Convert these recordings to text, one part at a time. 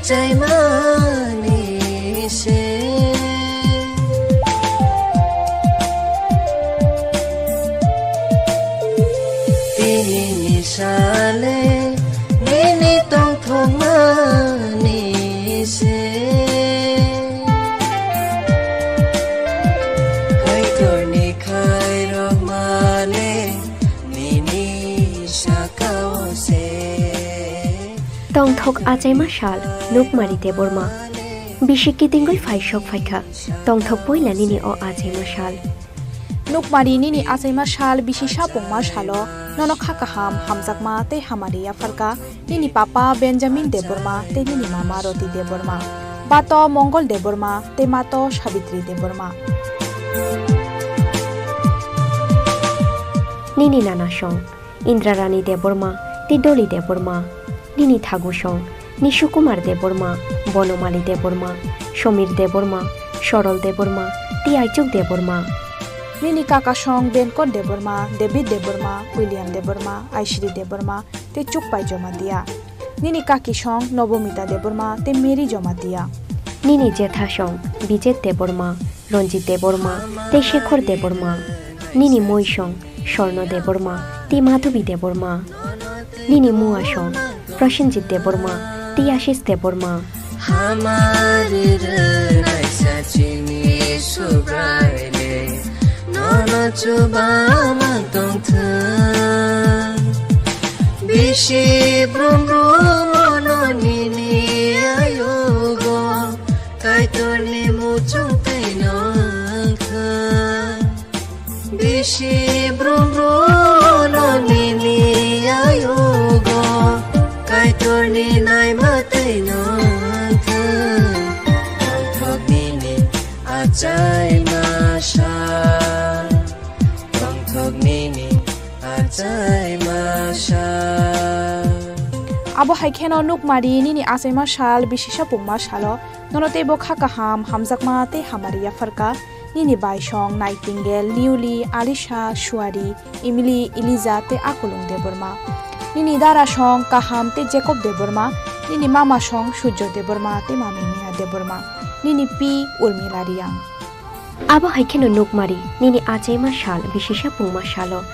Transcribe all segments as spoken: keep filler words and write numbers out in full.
Chaimani se. Tini sale nini tongthokmani se. Kaitorni khairokmani nini sakao se. Tongthok achaima sal, Nukmari Debbarma. Bisi kitingwi phaisok phaikha, tongthok poila nini o achaima sal. Nukmari, nini achaima sal, bisi sapungma salo, nono kha kaham, hamjakma tei hamari yapharkha, nini papa Benjamin Debbarma tei nini mama Roti Debbarma, bato Mongol Debbarma tei mato Sabitri Debbarma. Nini nana song, Indrarani Debbarma tei Doli Debbarma, nini thagu song, Nishukumar Debbarma, Bonomali Debbarma, Somir Debbarma, Sorol Debbarma tei Aichuk Debbarma. Nini kaka song, Benkot Debbarma, David Debbarma, William Debbarma, Aishri Debbarma tei Chukpai Jomatia. Nini kaki song, Nobomita Debbarma tei Mary Jomatia. Nini jetha song, Bijet Debbarma, Ranjit Debbarma tei Shekhar Debbarma. Nini moi song, Swarno Debbarma tei Madhubi Debbarma. Nini mua song, Prasenjit Debbarma tei Ashish Debbarma. Hamari rwnai sachini Subraire, nono chubama tongthwng. Bisi brum brum ono nini ayugo, Kaitorni muchung tei nongkha. Bisi brum brum no nini ayugo, Kaitorni naima tei nongkha. Tongthok nini achaima sal, tongthok nini achaima sal. Abo hai kheno Nukmari, nini achaima sal, bisi sapungma salo, nono teibo kha kaham, hamjakma tei hamari yapharkha. Nini bai song Nightingale, Niuli, Alisha, Suari, Emily, Eliza tei Akolong Debbarma. Nini dara song Kaham tei Jacob Debbarma. Nini mama song Surjo Debbarma tei mami Mina Debbarma. Nini pi Urmila Riang. Abo hai kheno Nukmari, nini achaima sal, bisi sapungma salo.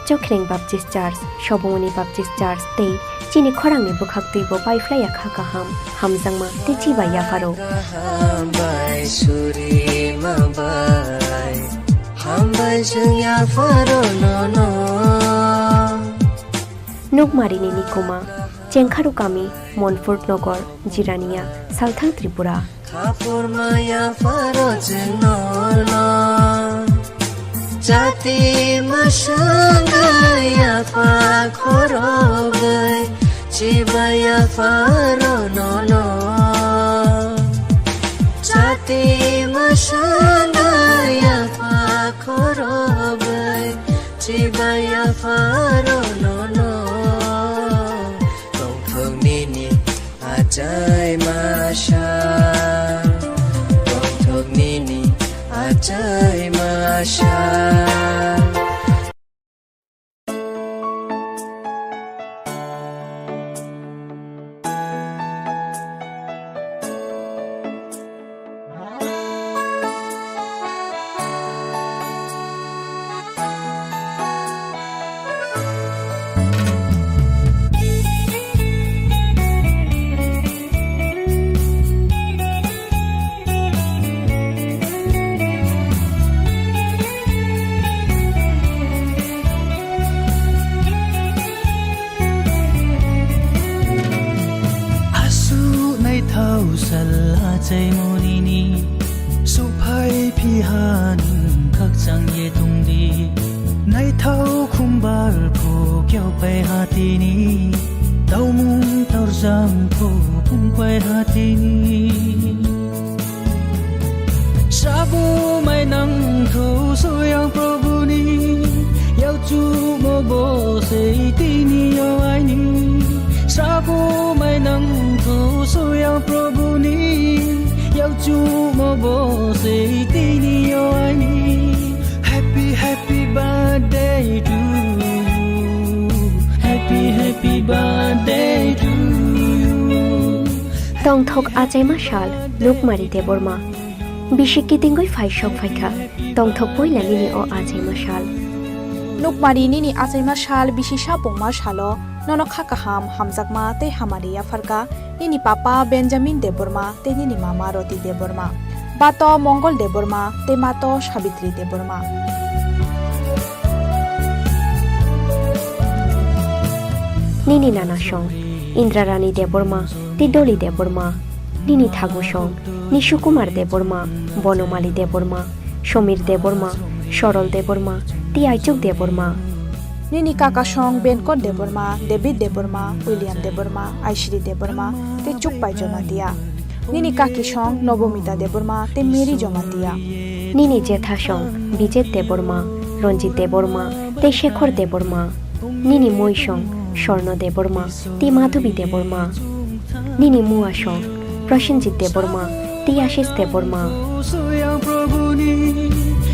Chokhreng Baptist Church, Sobongoni Baptist Church tei chini khorangni bwkhak twibo paiphlaiya kha kaham, hamjakma tei chibai yapharo. Kaham bai surima bai, hambai chwng yapharo nono. Nukmarini nikuma, Chengkharu kami, Monfort Nogor, Jirania, Salthang Tripura. Khapur maya pharo chwng nono. Jati mwswngwi yapha khorogwi chibai yapharo nono. Jati mwswngwi yapha khorogwi chibai yapharo nono. Tongthok nini achaima sal, tongthok nini achaima sal. Aswk naithau sal achaimonini, suphai phiha nwng khakchang ye tongdi. Naithau khumbar pho kyaupai hatini, taumung torjang pho pungpai hatini. Sabo mai nangtho soyang Prabhuni, yakchumo bo sei tini yo aini. Sabo mai nangtho soyang Prabhuni, yakchumo bo sei tini yo aini. Happy, happy birthday to you. Happy, happy birthday to you. Tongthok achaima sal, Nukmari Debbarma. Bisi kitingwi phai sok phaikha, tongthok poila nini o achaima sal. Nukmari, nini achaima sal bisi sapungma salo nono kha kaham, hamjakma tei hamari yapharkha nini papa Benjamin Debbarma tei nini mama Roti Debbarma, bato Mongol Debbarma tei mato Sabitri Debbarma. Nini nana song Indrarani Debbarma tei Doli Debbarma. Nini thagu song Nishu Kumar Debbarma, Bonomali Debbarma, Somir Debbarma, Sorol Debbarma tei Aichuk Debbarma. Nini kaka song Benkot Debbarma, David Debbarma, William Debbarma, Aishri Debbarma tei Chukpai Jomatia. Nini kaki song Nobomita Debbarma tei Mary Jomatia. Nini jetha song Bijet Debbarma, Ranjit Debbarma tei Shekhor Debbarma. Nini moi song Sorno Debbarma tei Madhubi Debbarma. Nini mua song Prosenjit Debbarma tei Ashish Debbarma. Soyang Prabhuni,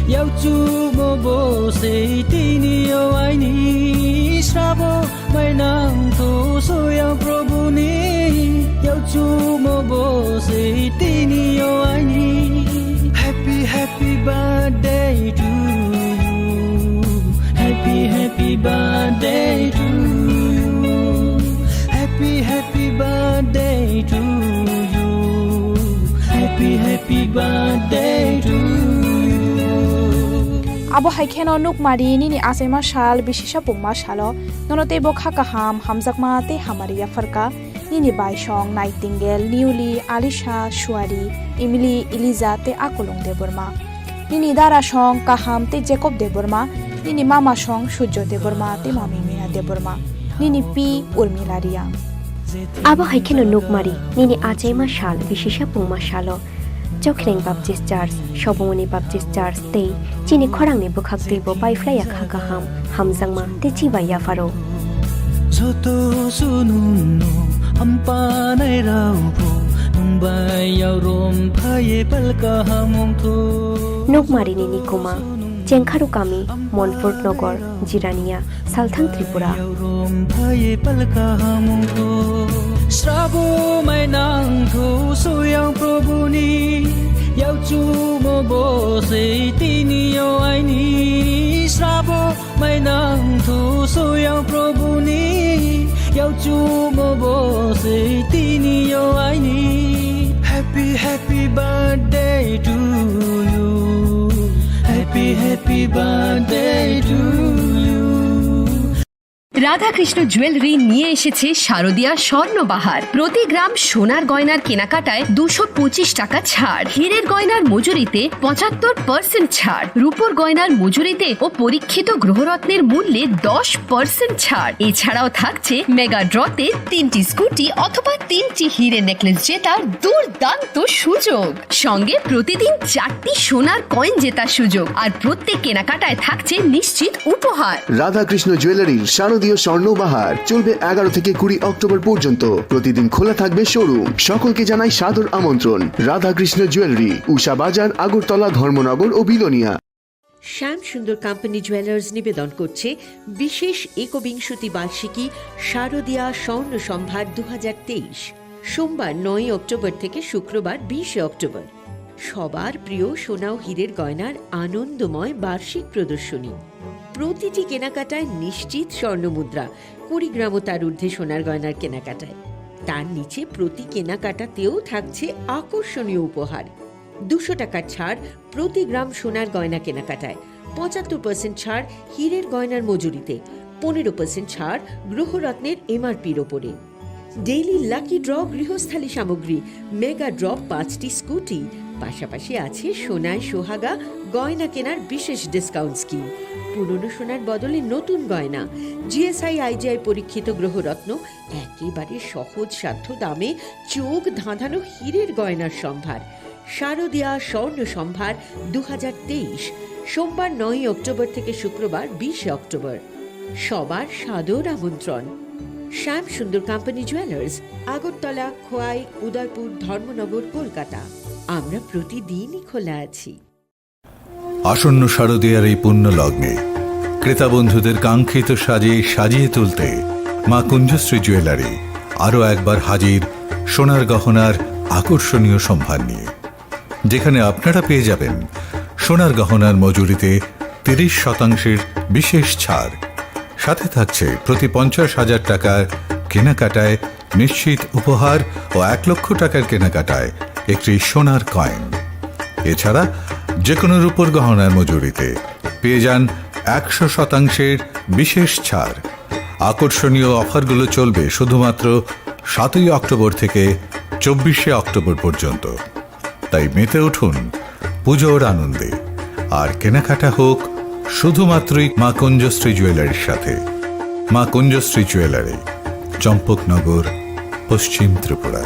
yauchumo bo sei tini o aini srabo mainang tho soyang Prabhuni, yauchumo bo sei tini o aini. Happy, happy birthday to you. Happy, happy birthday to you. Happy, happy birthday to you. Happy, happy birthday to you. Abo hai kheno Nukmari, nini achaima sal bisi sapungma salo nono teibo kha kaham, hamjakma tei hamari yapharkha. Nini bai song Nightingale, Niuli, Alisha, Suari, Emily, Eliza tei Akolong Debbarma. Nini dara song Kaham tei Jacob Debbarma. Nini mama song Surjo Debbarma tei mami Mina Debbarma. Nini pi Urmila Riang. Abo hai kheno Nukmari, nini achaima sal bisi sapungma salo Chokhreng Baptist Church, Sobongoni Baptist Church tei chini khorangni bwkhak twibo paiphlaiya kha kaham, hamjakma tei chibai yapharo. Joto sunungno hampanai rao bo nung bai yao rom phaiye pal kaham ongtho. Nukmarini nikuma, Chengkharu kami, Monfort Nogor, Jirania, Salthang Tripura. Srabo mainang thu soyang Prabhuni, yauchumo bo sei tini o aini. Srabo mainang thu soyang Prabhuni, yauchumo bo sei tini o aini. Happy, happy birthday to you. Happy, happy birthday to you. Radhakrishna jewellery নিয়ে এসেছে শারদিয়া স্বর্ণবাহার। প্রতি গ্রাম সোনার গয়নার কেনাকাটায় দুশো পঁচিশ টাকা ছাড়, হীরের গয়নার মজুরিতে পঁচাত্তর পার্সেন্ট ছাড়, রূপোর গয়নার মজুরিতে ও পরীক্ষিত গ্রহরত্নের মূল্যে দশ পার্সেন্ট ছাড়। এছাড়াও থাকছে মেগা ড্রতে তিনটি স্কুটি অথবা তিনটি হীরে নেকলেস জেতার দুর্দান্ত সুযোগ। সঙ্গে প্রতিদিন চারটি সোনার কয়েন জেতার সুযোগ, আর প্রত্যেক কেনাকাটায় থাকছে নিশ্চিত উপহার। রাধাকৃষ্ণ জুয়েলারির শারদীয় স্বর্ণ বাহার চলবে এগারো থেকে কুড়ি অক্টোবর পর্যন্ত। প্রতিদিন খোলা থাকবে শোরুম। সকলকে জানাই সাদর আমন্ত্রণ। রাধাকৃষ্ণ জুয়েলারি, উষা বাজার, আগরতলা, ধর্মনগর ও বিলোনিয়া। শ্যাম সুন্দর কোম্পানি জুয়েলার্স নিবেদন করছে বিশেষ একবিংশতি বার্ষিকী শারদীয়া স্বর্ণ সম্ভার দু হাজার তেইশ। সোমবার নয়ই অক্টোবর থেকে শুক্রবার বিশে অক্টোবর। সবার প্রিয় সোনা ও হীরের গয়নার আনন্দময় বার্ষিক প্রদর্শনী। প্রতিটি কেনাকাটায় নিশ্চিত স্বর্ণ মুদ্রা, কুড়ি গ্রাম ও তার ঊর্ধ্বে সোনার গয়নার কেনাকাটায়। তার নিচে প্রতি কেনাকাটাতেও থাকছে আকর্ষণীয় উপহার। দুশো টাকার ছাড় প্রতি গ্রাম সোনার গয়না কেনাকাটায়, পঁচাত্তর পার্সেন্ট ছাড় হীরের গয়নার মজুরিতে, পনেরো পার্সেন্ট ছাড় গৃহরত্নের এমআরপির ওপরে। ডেইলি লাকি ড্র গৃহস্থালী সামগ্রী, মেগা ড্র পাঁচটি স্কুটি, পাশাপাশি আছে সোনায় সোহাগা গয়না কেনার বিশেষ ডিসকাউন্ট স্কিম। পুরনো সোনার বদলে নতুন গয়না, জিএসআই আইজিআই পরীক্ষিত গৃহরত্ন, একেবারে সহজসাধ্য দামে চোখ ধাঁধানো হীরের গয়নার সম্ভার। শারদীয়া স্বর্ণ সম্ভার দু হাজার তেইশ, সোমবার নয়ই অক্টোবর থেকে শুক্রবার বিশে অক্টোবর। সবার সাদর আমন্ত্রণ। শ্যাম সুন্দর কোম্পানি জুয়েলার্স, আগরতলা, খোয়াই, উদয়পুর, ধর্মনগর, কলকাতা। আমরা প্রতিদিনই খোলা আছি। আসন্ন শারদীয়ার এই পুণ্য লগ্নে ক্রেতা বন্ধুদের কাঙ্ক্ষিত সাজে সাজিয়ে তুলতে মা কুঞ্জশ্রী জুয়েলারি আরও একবার হাজির সোনার গহনার আকর্ষণীয় সম্ভার নিয়ে, যেখানে আপনারা পেয়ে যাবেন সোনার গহনার মজুরিতে তিরিশ শতাংশের বিশেষ ছাড়, সাথে থাকছে প্রতি পঞ্চাশ হাজার টাকার কেনাকাটায় নিশ্চিত উপহার ও এক লক্ষ টাকার কেনাকাটায় একটি সোনার কয়েন। এছাড়া যে কোনো রূপোর গহনার মজুরিতে পেয়ে যান একশো শতাংশের বিশেষ ছাড়। আকর্ষণীয় অফারগুলো চলবে শুধুমাত্র সাতই অক্টোবর থেকে চব্বিশে অক্টোবর পর্যন্ত। তাই মেতে উঠুন পুজোর আনন্দে, আর কেনাকাটা হোক শুধুমাত্রই মা কুঞ্জশ্রী জুয়েলারির সাথে। মা কুঞ্জশ্রী জুয়েলারি, চম্পকনগর, পশ্চিম Tripura.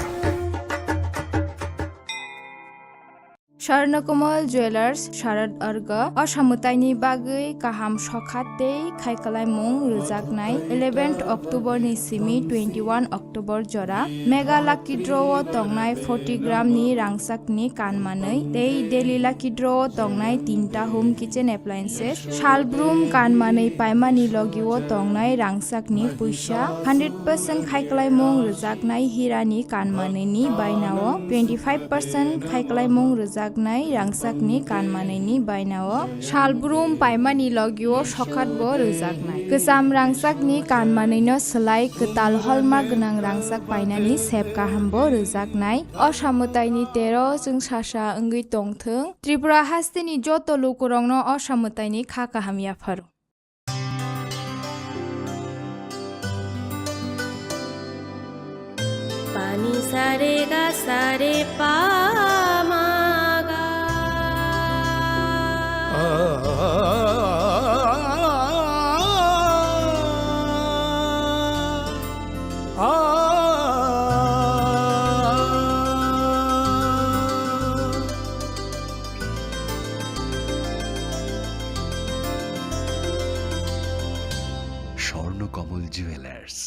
Swarnakomal Jewellers Sharad Arga o samwtaini bagwi kaham sokha tei khaikalaimung rwjaknai eleventh October ni simi twenty-one October jora Mega Lucky Draw o tongnai forty gram ni rangchak ni kan manwi tei Daily Lucky Draw o tongnai tinta home kitchen appliances, salbrum kan manwi paimani logi o tongnai rangchak ni puisa, hundred percent khaikalaimung rwjaknai hira ni kan manwi ni baina o, twenty five percent khaikalaimung rwjaknai rangchak ni kan manwi ni baina o, salbrum paimani logi o sokhat bo rwjaknai. Kwcham rangchak ni kan manwi no swlai kwtal hallmark gwnang rangchak painani sep kaham bo rwjaknai. O samwtaini tero chwng sasa wngwi tongthwng. Tripura hasteni joto lukurokno o samwtaini kha kaham yapharo. Pani sare ga sare pa ma ga. Swarnakamal jewellers,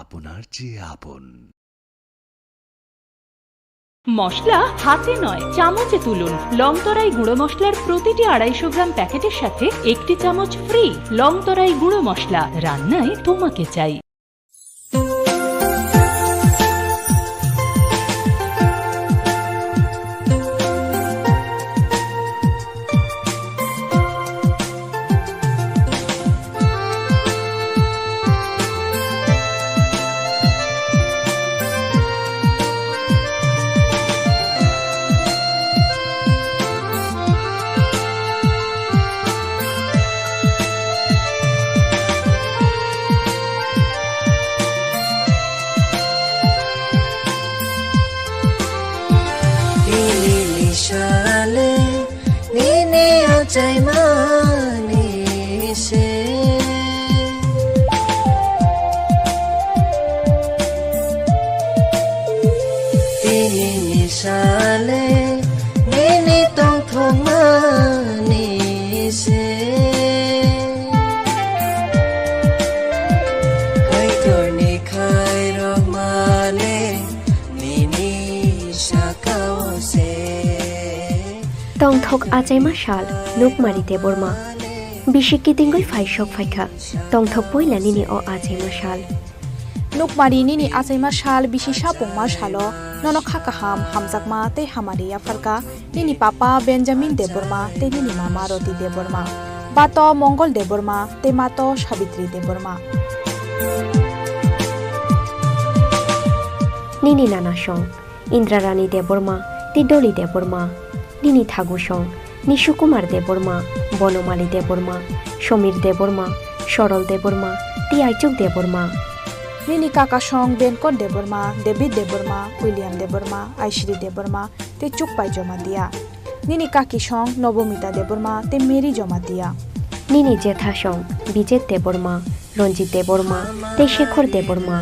আপনার চেয়ে আপন। মশলা হাতে নয়, চামচে তুলুন। লংতরাই গুঁড়ো মশলার প্রতিটি আড়াইশো গ্রাম প্যাকেটের সাথে একটি চামচ ফ্রি। লংতরাই গুঁড়ো মশলা, রান্নায় তোমাকে চাই। Nini sale, nini achaimani se. Nini sale, nini tongthokmani se. Kaitorni khairokmale, nini sakao se. Tongthok achaima sal, Nukmari Debbarma. Bisi kitingwi phai sok phaikha, tongthok poila nini o achaima sal. Nukmari, nini achaima sal, bisi sapungma salo, nono kha kaham, hamjakma tei hamari yapharkha. Nini papa Benjamin Debbarma tei nini mama Roti Debbarma. Bato Mongol Debbarma tei mato Sabitri Debbarma. Nini nana song Indrarani Debbarma tei Doli Debbarma. Nini thagu song Nishu Kumar Debbarma, Bonomali Debbarma, Somir Debbarma, Sorol Debbarma tei Aichuk Debbarma. Nini kaka song Benkot Debbarma, David Debbarma, William Debbarma, Aishri Debbarma tei Chukpai Jomatia. Nini kaki song Nobomita Debbarma tei Mary Jomatia. Nini jetha song Bijet Debbarma, Ranjit Debbarma tei Shekhor Debbarma.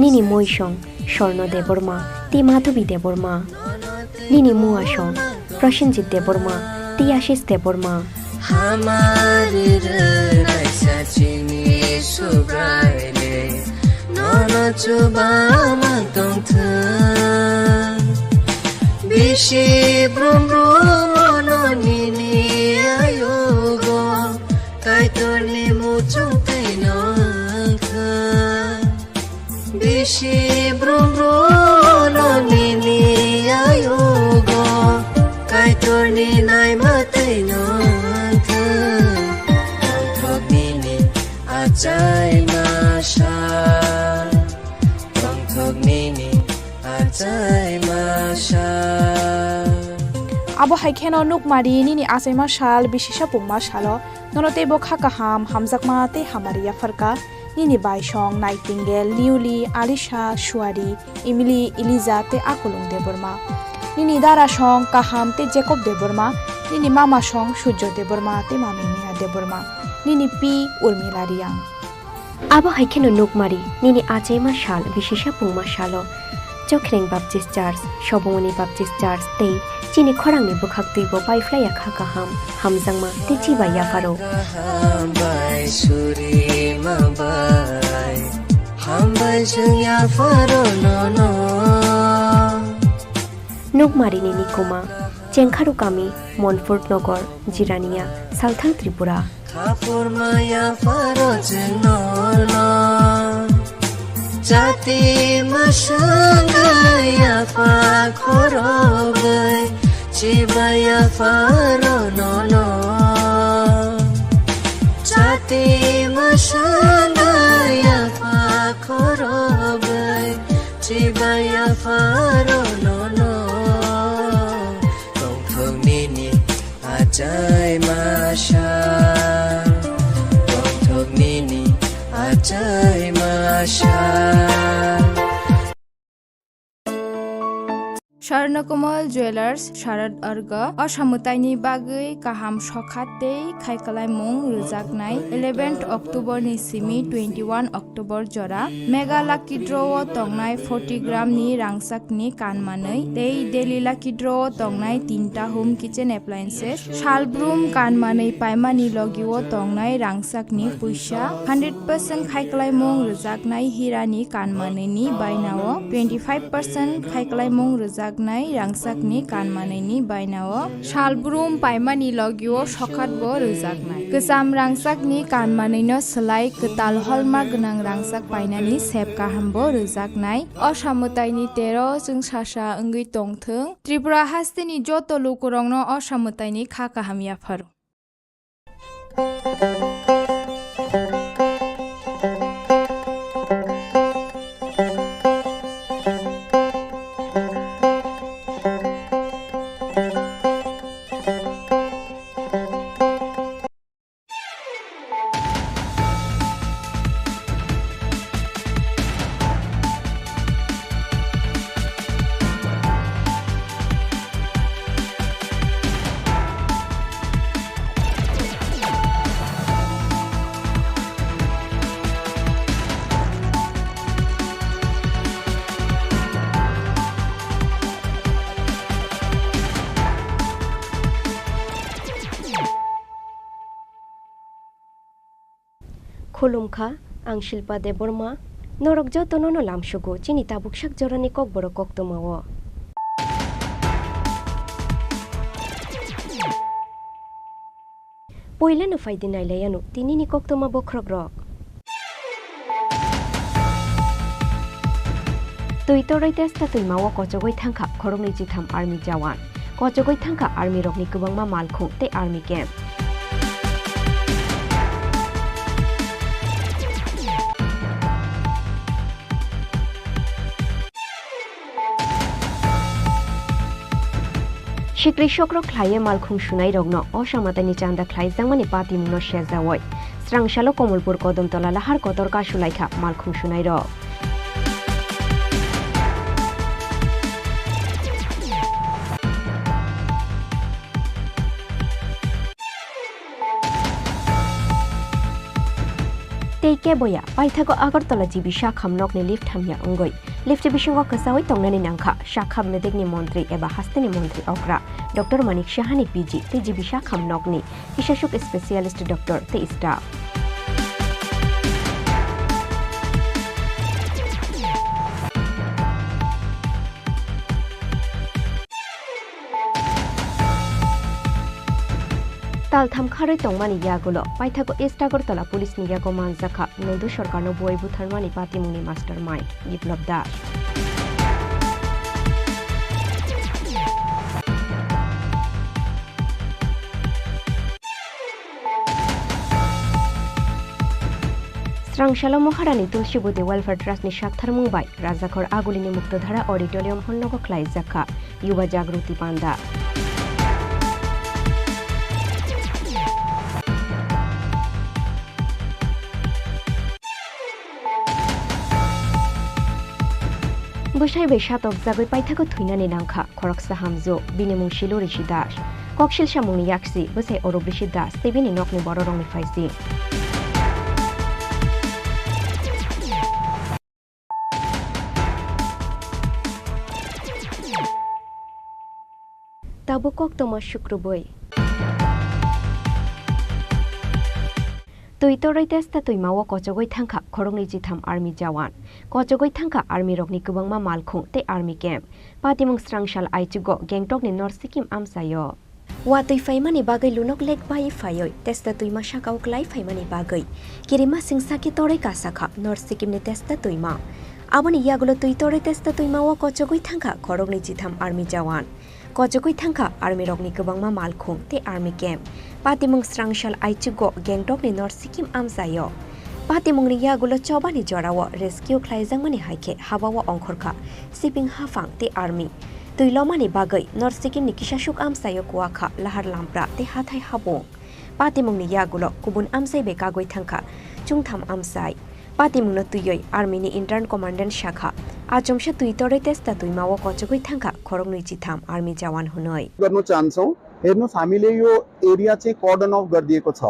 Nini mui song Sorno Debbarma tei Madhubi Debbarma. Nini mua song Prosenjit Debbarma tei Ashish Debbarma. Hamari rwnai sachini Subraile, nono chuba mantongthung. Bisi brum brum ono nini ayugo, Kaitorni muchung tei nongthung. Bisi brum brum no nini Tongthok nini achai masa, tongthok nini achai masa. Abo hai kheno nukmari nini achaima sal, bisi sapungma salo nono teibo kha kaham, hamjakma tei hamari yapharkha. Nini baisong Nightingale, Newly, Alisha, Suari, Emily, Eliza tei Akulung Debbarma. Nini darasong Kaham tei Jacob Debbarma, nini mamasong Surjo Debbarma tei mami Mia Debbarma, nini pi Urmila Riang. Abo hai kheno nukmari, nini achaima sal, bisi sapungma salo, Chokhreng Baptist Church, Sobongoni Baptist Church tei chini khorangni bwkhak twibo paiphlaiya kha kaham, hamjakma tei chibai yapharo. Kaham bai surima bai, hambai chwng yapharo nono. Nukmarini nikuma, Chengkharu kami, Monfort Nogor, Jirania, Salthang Tripura. Khapur maya pharo chwng nono. Chati mwswng bai apha khorogwi chibaya pharo nono. Chati mwswng bai apha khorogwi chibaya pharo nono. Tongthok nini achai masa, tongthok nini achai masa. Swarnakomal Jewellers, Sharad Arga, o samwtaini bagwi kaham sokha tei khaikwlaimung rwjaknai eleventh October ni simi twenty-one October jora Mega Lucky Draw o tongnai forty gram ni rangchak ni kan manwi tei Daily Lucky Draw o tongnai tinta home kitchen appliances, salbrum kan manwi paimani logi o tongnai rangchak ni puisa, hundred percent khaikwlaimung rwjaknai hira ni kan manwi ni baina o, twenty-five percent khaikwlaimung rwjaknai rangchak ni kan manwi ni baina o, salbrum paimani logi o sokhat bo rwjaknai. Kwcham rangchak ni kan manwi no swlai kwtal holma gwnang rangchak painani sep kaham bo rwjaknai. O samwtai ni tero chwng sasa wngwi tongthwng. Tripura haste ni joto lukurok no o samwtai ni kha kaham yapharo. Khulumkha, ang Shilpa Debbarma. Norok jotono no lamsugo chini tabuk sak jorani kokborok koktwmao. Poilano phaidi nailaiano tinini koktwma bokhorokrok. Twi torwi testa twimao kochogwi thangkha khoroknwi chitham army jawan. Kochogwi thangkha army rokni kwbangma malkhung tei army camp. Sikri sokro khlaiwi malkhung sunairokno Osa Mwtaini chanda khlaijakmani patimungno sejaui srangsalo Komolpur Kodomtola lahar kotor kasulaikha malkhung sunairok. Tei keboya, paithago Agartala G B Sakham nokni lift hamya wngwi, lift bisingo kwchaui tongnani nangkha Sakham Medikni montri eba hasteni montri okra Doctor Manik Sahani P G tei G B Sakham nokni kisasuk specialist doctor tei staff. Taltham kharwi tongmani yagulo paithago East Agartala police ni yago manjakha Nondu Sarkarno buai butharmani patimungni mastermind Biplab Das. Srangsalo Maharani Tulsi Bhuti Welfare Trust ni saktharmung bai Rajakhor Agulini Muktodhara Auditorium hall nogo khlaijak kha Yuba Jagruti Panda. Bwsai bai satokjagwi paithago thwinani nangkha khoroksa hamjwk, bini mung Silu Rishi Das. Koksil samungni yaksi bwsai Orup Rishi Das tei bini nokni bororokni phaising. Tabuk koktwma sukrubwi. Twi torwi testa twima o kochogwi thangkha khoroknwi chitham army jawan. Kochogwi thangkha army rokni kwbangma malkhung tei army camp. Patimung srangsal aichugo Gangtok ni North Sikkim amchaio. Watwi phaimani bagwi lunok lek bai phaiwi testa twima sakao klai phaimani bagwi kirima singsa khe torwi kasakha North Sikkim ni testa twima. Aboni yagulo twi torwi testa twima o kochogwi thangkha khoroknwi chitham army jawan. Kochogwi thangkha army rokni kwbangma malkhung tei army camp. Patimung srangsal aichugo Gangtok ni North Sikkim amchaio. Patimungni yagulo chobani jorao rescue khlaijakmani hai khe habao ongkhorkha siping haphang tei army. Twi lomani bagwi North Sikkim ni kisasuk amchaio kuakha lahar lampra tei hathai habung. Patimungni yagulo kubun amchai bai kagwi thangkha chwngtham amchai. Patimungno twiwi army ni intern commandant sakha, achomsa twi torwi testa twima o kochogwi thangkha khoroknwi chitham army jawan hwnwi. गर्नु चाहन्छौँ। हेर्नुहोस्, हामीले यो एरिया चाहिँ cordon of गरिदिएको छ,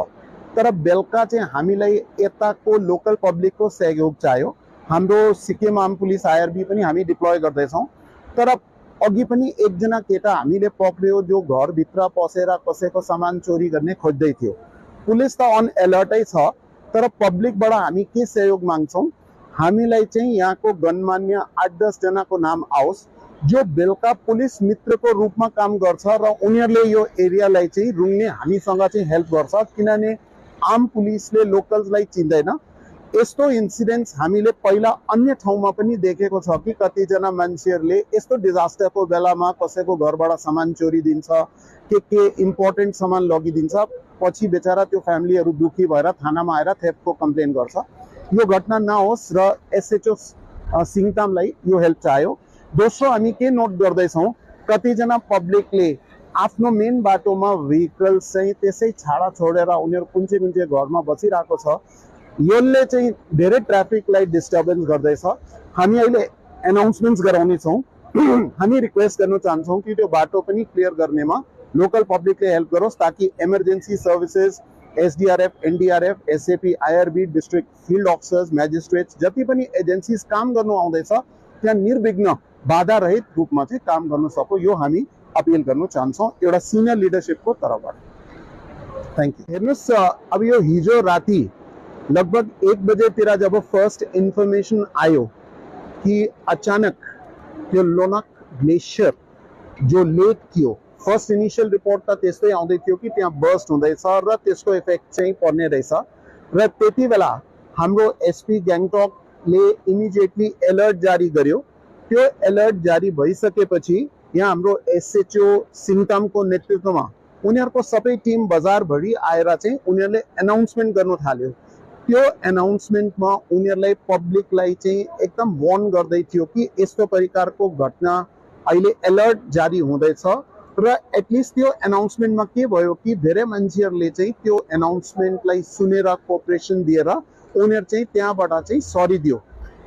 तर बेलुका चाहिँ हामीलाई यताको लोकल पब्लिकको सहयोग चाहियो। हाम्रो सिक्किम आर्म पुलिस, आइआरबी पनि हामी डिप्लोय गर्दैछौँ, तर अघि पनि एकजना केटा हामीले पक्रियो, जो घरभित्र पसेर कसैको सामान चोरी गर्ने खोज्दै थियो। पुलिस त अन एलर्टै छ, तर पब्लिकबाट हामी के सहयोग माग्छौँ? हामीलाई चाहिँ यहाँको गणमान्य आठ दस जनाको नाम आओस्, जो बेलुका पुलिस मित्रको रूपमा काम गर्छ र उनीहरूले यो एरियालाई चाहिँ रुङ्ने हामीसँग चाहिँ हेल्प गर्छ, किनभने आम पुलिसले लोकल्सलाई चिन्दैन। यस्तो इन्सिडेन्ट्स हामीले पहिला अन्य ठाउँमा पनि देखेको छ कि कतिजना मान्छेहरूले यस्तो डिजास्टरको बेलामा कसैको घरबाट सामान चोरिदिन्छ, के के इम्पोर्टेन्ट सामान लगिदिन्छ, पछि बेचारा त्यो फ्यामिलीहरू दुःखी भएर थानामा आएर थेफ्टको कम्प्लेन गर्छ। यो घटना नहोस् र एसएचओ सिङतामलाई यो हेल्प चाहियो। दोस्रो, हामी के नोट गर्दैछौँ, कतिजना पब्लिकले आफ्नो मेन बाटोमा भेहिकल चाहिँ त्यसै छाडा छोडेर उनीहरू कुन चाहिँ कुन चाहिँ घरमा बसिरहेको छ, यसले चाहिँ धेरै ट्राफिकलाई डिस्टर्बेन्स गर्दैछ। हामी अहिले एनाउन्समेन्ट्स गराउनेछौँ। हामी रिक्वेस्ट गर्न चाहन्छौँ कि त्यो बाटो पनि क्लियर गर्नेमा लोकल पब्लिकले हेल्प गरोस्, ताकि इमर्जेन्सी सर्भिसेस, एसडिआरएफ, एनडिआरएफ, SAP, IRB, district field officers, म्याजिस्ट्रेट्स, जति पनि एजेन्सिज काम गर्नु आउँदैछ, त्यहाँ निर्विघ्न, बाधा रहित रूपमा चाहिँ काम गर्न सको, यो हामी अपिल गर्न चाहन्छौँ एउटा सिनियर लिडरसिपको तर्फबाट। Thank you. हेर्नुहोस्, अ, अब यो हिजो राति लगभग एक बजेतिर जब फर्स्ट इन्फर्मेसन आयो कि अचानक यो लोनाक ग्लेसियर जो लेक थियो, फर्स्ट इनिसियल रिपोर्ट त त्यस्तै आउँदै थियो कि त्यहाँ बर्स्ट हुँदैछ र त्यसको इफेक्ट चाहिँ पर्ने रहेछ। र त्यति बेला हाम्रो एसपी गान्तोकले इमिडिएटली अलर्ट जारी गर्यो। त्यो अलर्ट जारी भइसकेपछि यहाँ हाम्रो एसएचओ सिङतामको नेतृत्वमा उनीहरूको सबै टिम बजारभरि आएर चाहिँ उनीहरूले एनाउन्समेन्ट गर्न थाल्यो। त्यो एनाउन्समेन्टमा उनीहरूलाई, पब्लिकलाई चाहिँ एकदम वार्न गर्दै थियो कि यस्तो प्रकारको घटना, अहिले अलर्ट जारी हुँदैछ। र एटलिस्ट त्यो एनाउन्समेन्टमा के भयो कि धेरै मान्छेहरूले चाहिँ त्यो एनाउन्समेन्टलाई सुनेर कोअपरेसन दिएर उनीहरू चाहिँ त्यहाँबाट चाहिँ सरिदियो।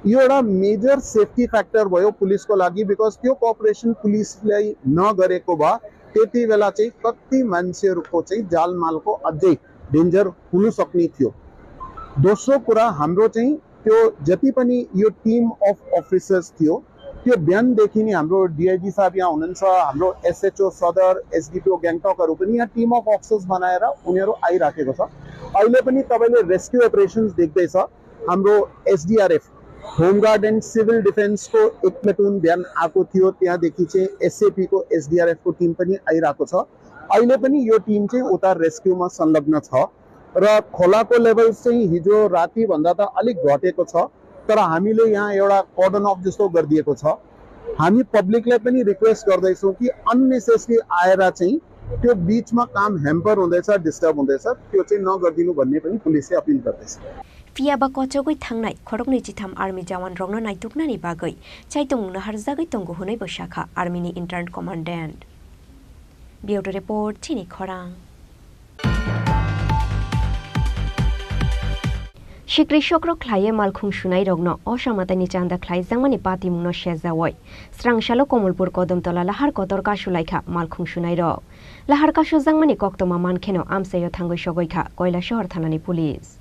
यो एउटा मेजर सेफ्टी फ्याक्टर भयो पुलिसको लागि, बिकज त्यो कोअपरेसन पुलिसलाई नगरेको भए त्यति बेला चाहिँ कति मान्छेहरूको चाहिँ जालमालको अझै डेन्जर हुन सक्ने थियो। दोस्रो कुरा, हाम्रो चाहिँ त्यो जति पनि यो टिम अफ अफिसर्स थियो, त्यो बिहानदेखि नै हाम्रो डिआइजी साहब यहाँ हुनुहुन्छ, हाम्रो एसएचओ सदर, एसडिपिओ गान्तोकहरू पनि यहाँ टिम अफ अफिसर्स बनाएर उनीहरू आइराखेको छ। अहिले पनि तपाईँले रेस्क्यू अपरेसन्स देख्दैछ, हाम्रो एसडिआरएफ, होमगार्ड एन्ड सिभिल डिफेन्सको एक प्लाटुन बिहान आएको थियो, त्यहाँदेखि चाहिँ एसएपीको, एसडिआरएफको टिम पनि आइरहेको छ। अहिले पनि यो टिम चाहिँ उता रेस्क्यूमा संलग्न छ र खोलाको लेभल चाहिँ हिजो रातिभन्दा त अलिक घटेको छ, तर हामीले यहाँ एउटा कर्डन अफ जस्तो गरिदिएको छ। हामी पब्लिकलाई पनि रिक्वेस्ट गर्दैछौँ कि अननेसेसरी आएर चाहिँ त्यो बिचमा काम ह्याम्पर हुँदैछ, डिस्टर्ब हुँदैछ, त्यो चाहिँ नगरिदिनु भन्ने पनि पुलिसले अपिल गर्दैछ। Phiya ba kochogwi thangnai khoroknwi chitham army jawan rokno naituknani bagwi chaitung wngna harjagwi tongo hwnwi bo sakha army ni intern commandant. Bureau report, chini khorang. Sikri sokro khlaiwi malkhung sunairokno osa mwtaini chanda khlaijakmani patimungno sejaui srang salo Komolpur Kodamtola lahar kotor kasulaikha malkhung sunairok. Lahar kasujakmani koktwma mankheno amchaio thangwi sogwikha Koilasohor thanani police.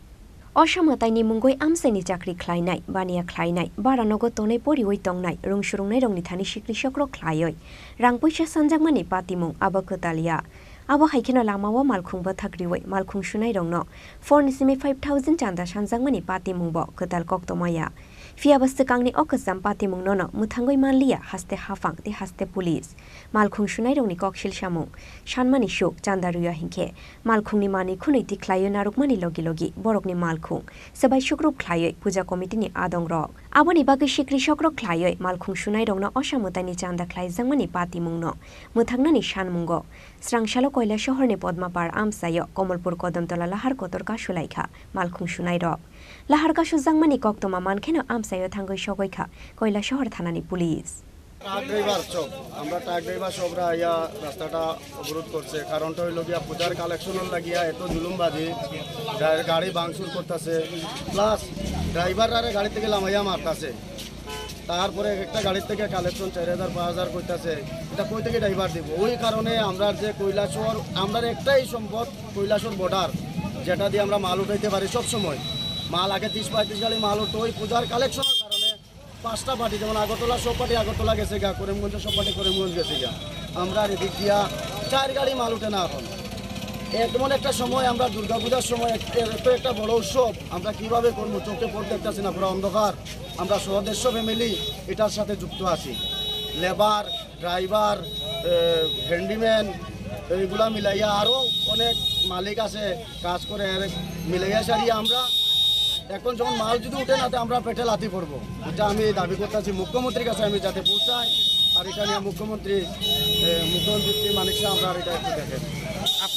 Osa mwtaini mungwi amchaini chakri khlainai, baniya khlainai, bara nogo tonwi poriwi tongnai, rung surungnairokni thani sikri sokro khlaiwi rang puisa sanjakmani patimung abo kwtal ya. Abo hai kheno lamao malkhung bwthak riwi malkhung sunairokno four ni simi five thousand chanda sanjakmani patimungbo kwtal koktwma ya. Phiya ba swkangni o kwcham patimung nono mwthangwi manliya haste haphang tei haste police. Malkhung sunairokni koksil samung sanmani suk chanda rwya hinkhe malkhungni manwi khwnwi tikhlaio narwkmani logi logi borokni malkhung swbai sukrup khlaiwi puja committee ni adongrok. Aboni bagwi sikri sokro khlaiwi malkhung sunairokno osa mwtaini chanda khlaijakmani patimungno mwthaknani sanmungo srang salo Koilasohorni Podmapar amchaio Komolpur Kodamtola lahar kotor kasulaikha malkhung sunairok. Lahar kasujakmani koktwma mankheno amchaio thangwi sogwikha Koilasohor thanani police. Truck driver সব, আমরা truck driver সবরা আইয়া রাস্তাটা অবরোধ করছে। কারণটা হইলো গিয়া পূজার কালেকশনের লাগিয়া এত জুলুমবাজি, গা-, গাড়ি ভাঙচুর করতেছে, প্লাস ড্রাইভাররা গাড়ি থেকে লামাইয়া মারতাছে। তারপরে একটা গাড়ি থেকে কালেকশন চার হাজার পাঁচ হাজার কইতাছে, এটা কই থেকে ড্রাইভার দিব? ওই কারণে আমরা যে কৈলাসহর, আমরা একটাই সম্পদ কৈলাসহর বর্ডার, যেটা দিয়ে আমরা মাল উঠাইতে পারি সব সময়। মাল আগে তিরিশ পঁয়ত্রিশ গাড়ি মাল উঠতো, ওই পূজার কালেকশনের কারণে পাঁচটা পার্টি, যেমন আগরতলা সব পার্টি আগরতলা গেছে গা, করিমগঞ্জ সব পার্টি করিমগঞ্জ গেছে গা। আমরা আর এদিক দিয়া চার গাড়ি মাল উঠে না এখন। এমন একটা সময় আমরা দুর্গাপূজার সময় এক-, এত একটা বড় উৎসব আমরা কিভাবে করবো? চোখে পথ দেখতেছি না, পুরো অন্ধকার। আমরা সদস্য ফ্যামিলি এটার সাথে যুক্ত আছি, লেবার, ড্রাইভার, এ, হ্যান্ডিম্যান, এইগুলা মিলাইয়া আরো অনেক মালিক আছে কাজ করে, এর মিলাইয়া সারিয়া আমরা এখন যখন মাল যদি উঠে না, তো আমরা পেটে লাথি পড়বো। এটা আমি দাবি করতেছি মুখ্যমন্ত্রীর কাছে, আমি যাতে পৌঁছাই। আর এটা নিয়ে মুখ্যমন্ত্রী, এ, মুখ্যমন্ত্রী মানিক শাহ, আমরা আর এটা একটু দেখেন।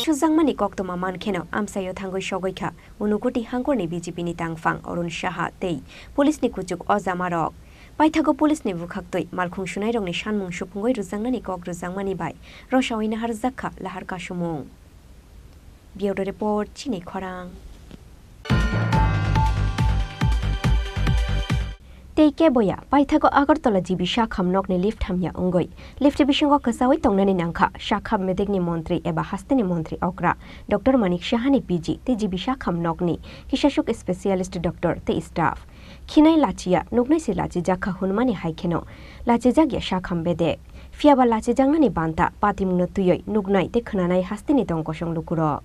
Sujakmani koktwma mankheno amchaio thangwi sogwikha Unukoti hangkorni B J P ni tangphang Arun Saha tei police ni kuchuk o jamarok. Paithago police ni bwkhaktwi malkhung sunairokni sanmung supungwi rwjaknani kok rwjakmani bai rosaui naharjakha lahar kasumung. Bureau report, chini khorang. Tei keboya, paithago Agartala G B sakham nokni lift hamya wngwi lift bisingo kwchaui tongnani nangkha sakham bedekni montri eba hasteni montri okra Doctor Manik Sahani P G tei G B sakham nokni kisasuk specialist doctor tei staff. Khinai lachiya, nuknai se lachijakha hwnmani hai kheno lachijakya sakham bedek. Phiyaba lachijaknani banta patimungno twiwi nuknai tei khwnanai hasteni tong kosong lukurok.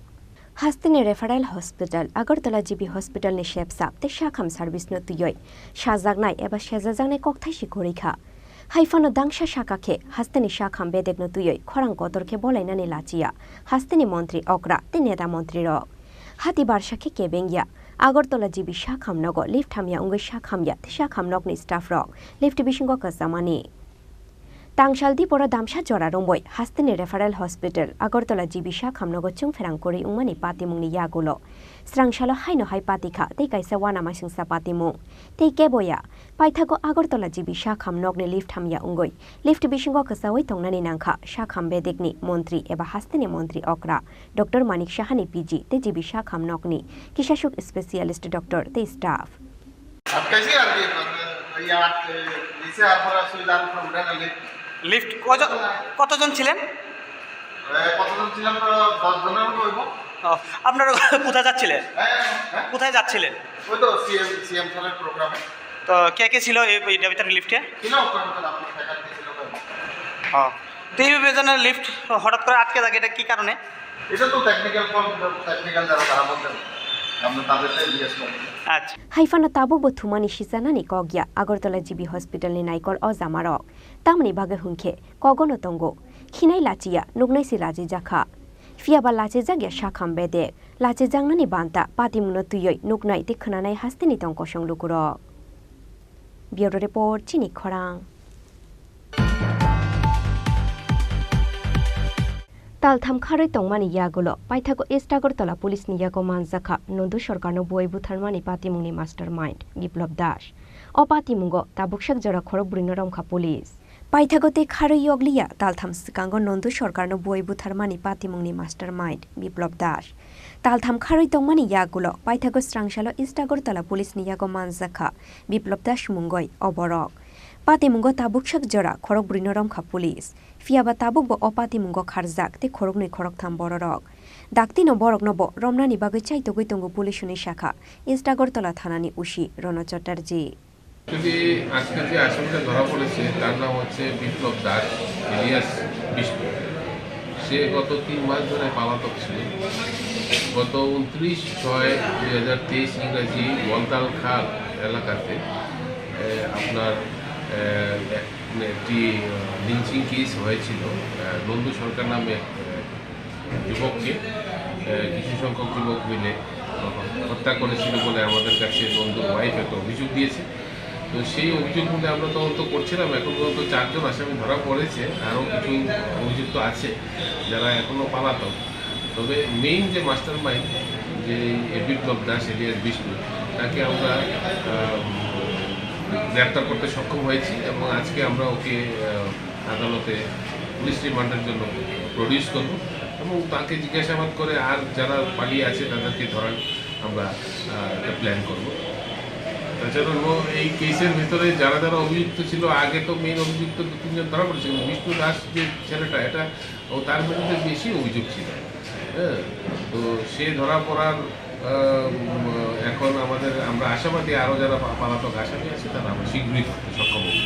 Hasteni Referral Hospital, Agartala G B Hospital ni sepsap tei sakham service no twiwi sajaknai eba sejajaknai kokthai se kwrwi kha. Haiphano dangsa saka khe hasteni sakham bedek no twiwi khorang kotor khe bolainani lachiya hasteni montri okra tei neta montri rok. Hati barsa khe kebengya Agartala G B sakham nogo lift hamya wngwi sakhamya tei sakham nokni staff rok lift bisingo kwchamani. Tangsal diporo damsa jora romwi hasteni Referral Hospital Agartala G B sakham nogo chwngpherang kwrwi wngmani patimungni yagulo srang salo haino hai patikha tei kaisa uanamasingcha patimung. Tei keboya, paithago Agartala G B sakham nokni lift hamya wngwi lift bisingo kwchaui tongnani nangkha sakham bedekni montri eba hasteni montri okra Doctor Manik Sahani P G tei G B sakham nokni kisasuk specialist doctor tei staff. আটকাইছি আর কি, মানে, ওই আট, এ, নিচে আর পরে আসলে আর কোনো উঠে না, লিফট। লিফট কত-, কতজন ছিলেন? এ, কতজন ছিলাম? প্রায় দশ জনের মতো হইব। ও, আপনারা কোথায় যাচ্ছিলেন? হ্যাঁ, হ্যাঁ। কোথায় যাচ্ছিলেন? ওই তো সিএম, সিএম স্যারের প্রোগ্রামে। তো কে কে ছিল এই, এইটার ভিতরে লিফটে? ছিল ওখানকার আপনার ফ্যাকাল্টি ছিল কয়েকজন। ও, তো এইভাবে যেন লিফট হঠাৎ করে আটকে থাকে, এটা কি কারণে? এটা তো টেকনিক্যাল ফল্ট, টেকনিক্যাল যারা তারা বলতে পারবে। আমরা তাদেরটাই জিজ্ঞেস করবো। আচ্ছা। Haiphano tabukbo thumani sijanani kok ya Agartala G B Hospital ni naikol o jamarok. Tamoni bagwi hwnkhe kogono tongo. Khinai lachiya, nuknai se lachijakha. Phiyaba lachijakya sakham bedek. Lachijaknani banta patimungno twiwi nuknai tei khwnanai hasteni tong kosong lukurok. Bureau report, chini khorang. Taltham kharwi tongmani yagulo paithago East Agartala police ni yago manjakha Nondu Sarkarno buwai butharmani patimungni mastermind Biplop Das. O patimungo tabuksak jora khorokbrwino romkha police. Paithago tei kharwi yokliya taltham swkango Nondu Sarkarno buwai butharmani patimungni mastermind Biplop Das. Taltham kharwi tongmani yagulo paithago srangsalo East Agartala police ni yago manjakha Biplop Das mungoi o borok. Patimungo tabuksak jora khorokbrwino romkha police. Phiyaba tabukbo o patimungo kharjak tei khoroknwi khoroktham bororok. Daktino boroknobo romnani bagwi chaitogwi tongo police hwnwi sakha East Agartala thanani O C Rono Chatterjee. Actually, আজকে যে আসামিটা ধরা পড়েছে, তার নাম হচ্ছে বিপ্লব দাস, এলিয়াস বিষ্ণু। সে গত তিন মাস ধরে পলাতক ছিল। গত ঊনত্রিশ ছয় দুই হাজার তেইশ ইংরাজি বলতাল খাল এলাকাতে, এ, আপনার, এ, এক, একটি, আহ, লিঞ্চিং কেস হয়েছিল। আহ, নন্দু সরকার নামে এক, আহ, যুবককে, আহ, কিছু সংখ্যক যুবক মিলে, আহ, হত্যা করেছিল বলে আমাদের কাছে নন্দুর ওয়াইফ একটা অভিযোগ দিয়েছে। তো সেই অভিযোগ মূলে আমরা তদন্ত করছিলাম। এখন পর্যন্ত চারজন আসামি ধরা পড়েছে, আরও কিছু অভিযুক্ত আছে যারা এখনও পলাতক। তবে মেইন যে মাস্টারমাইন্ড, যে এই বিপ্লব দাস এলিয়াস বিষ্ণু, তাকে আমরা, আহ, গ্রেপ্তার করতে সক্ষম হয়েছি এবং আজকে আমরা ওকে, আহ, আদালতে পুলিশ রিমান্ডের জন্য প্রডিউস করব এবং তাকে জিজ্ঞাসাবাদ করে আর যারা পালিয়ে আছে তাদেরকে ধরার আমরা, আহ, একটা প্ল্যান করব। তাছাড়া অন্য এই কেসের ভেতরে যারা যারা অভিযুক্ত ছিল, আগে তো মেইন অভিযুক্ত দু তিনজন ধরা পড়েছিল, বিষ্ণু দাস যে ছেলেটা, এটা ও তার বিরুদ্ধে বেশি অভিযোগ ছিল। হ্যাঁ, তো সে ধরা পড়ার, আহ, উম, এখন আমাদের, আমরা আশাবাদী আরও যারা পা-, পলাতক আসামি আছে তারা আমরা শীঘ্রই ধরতে সক্ষম হব।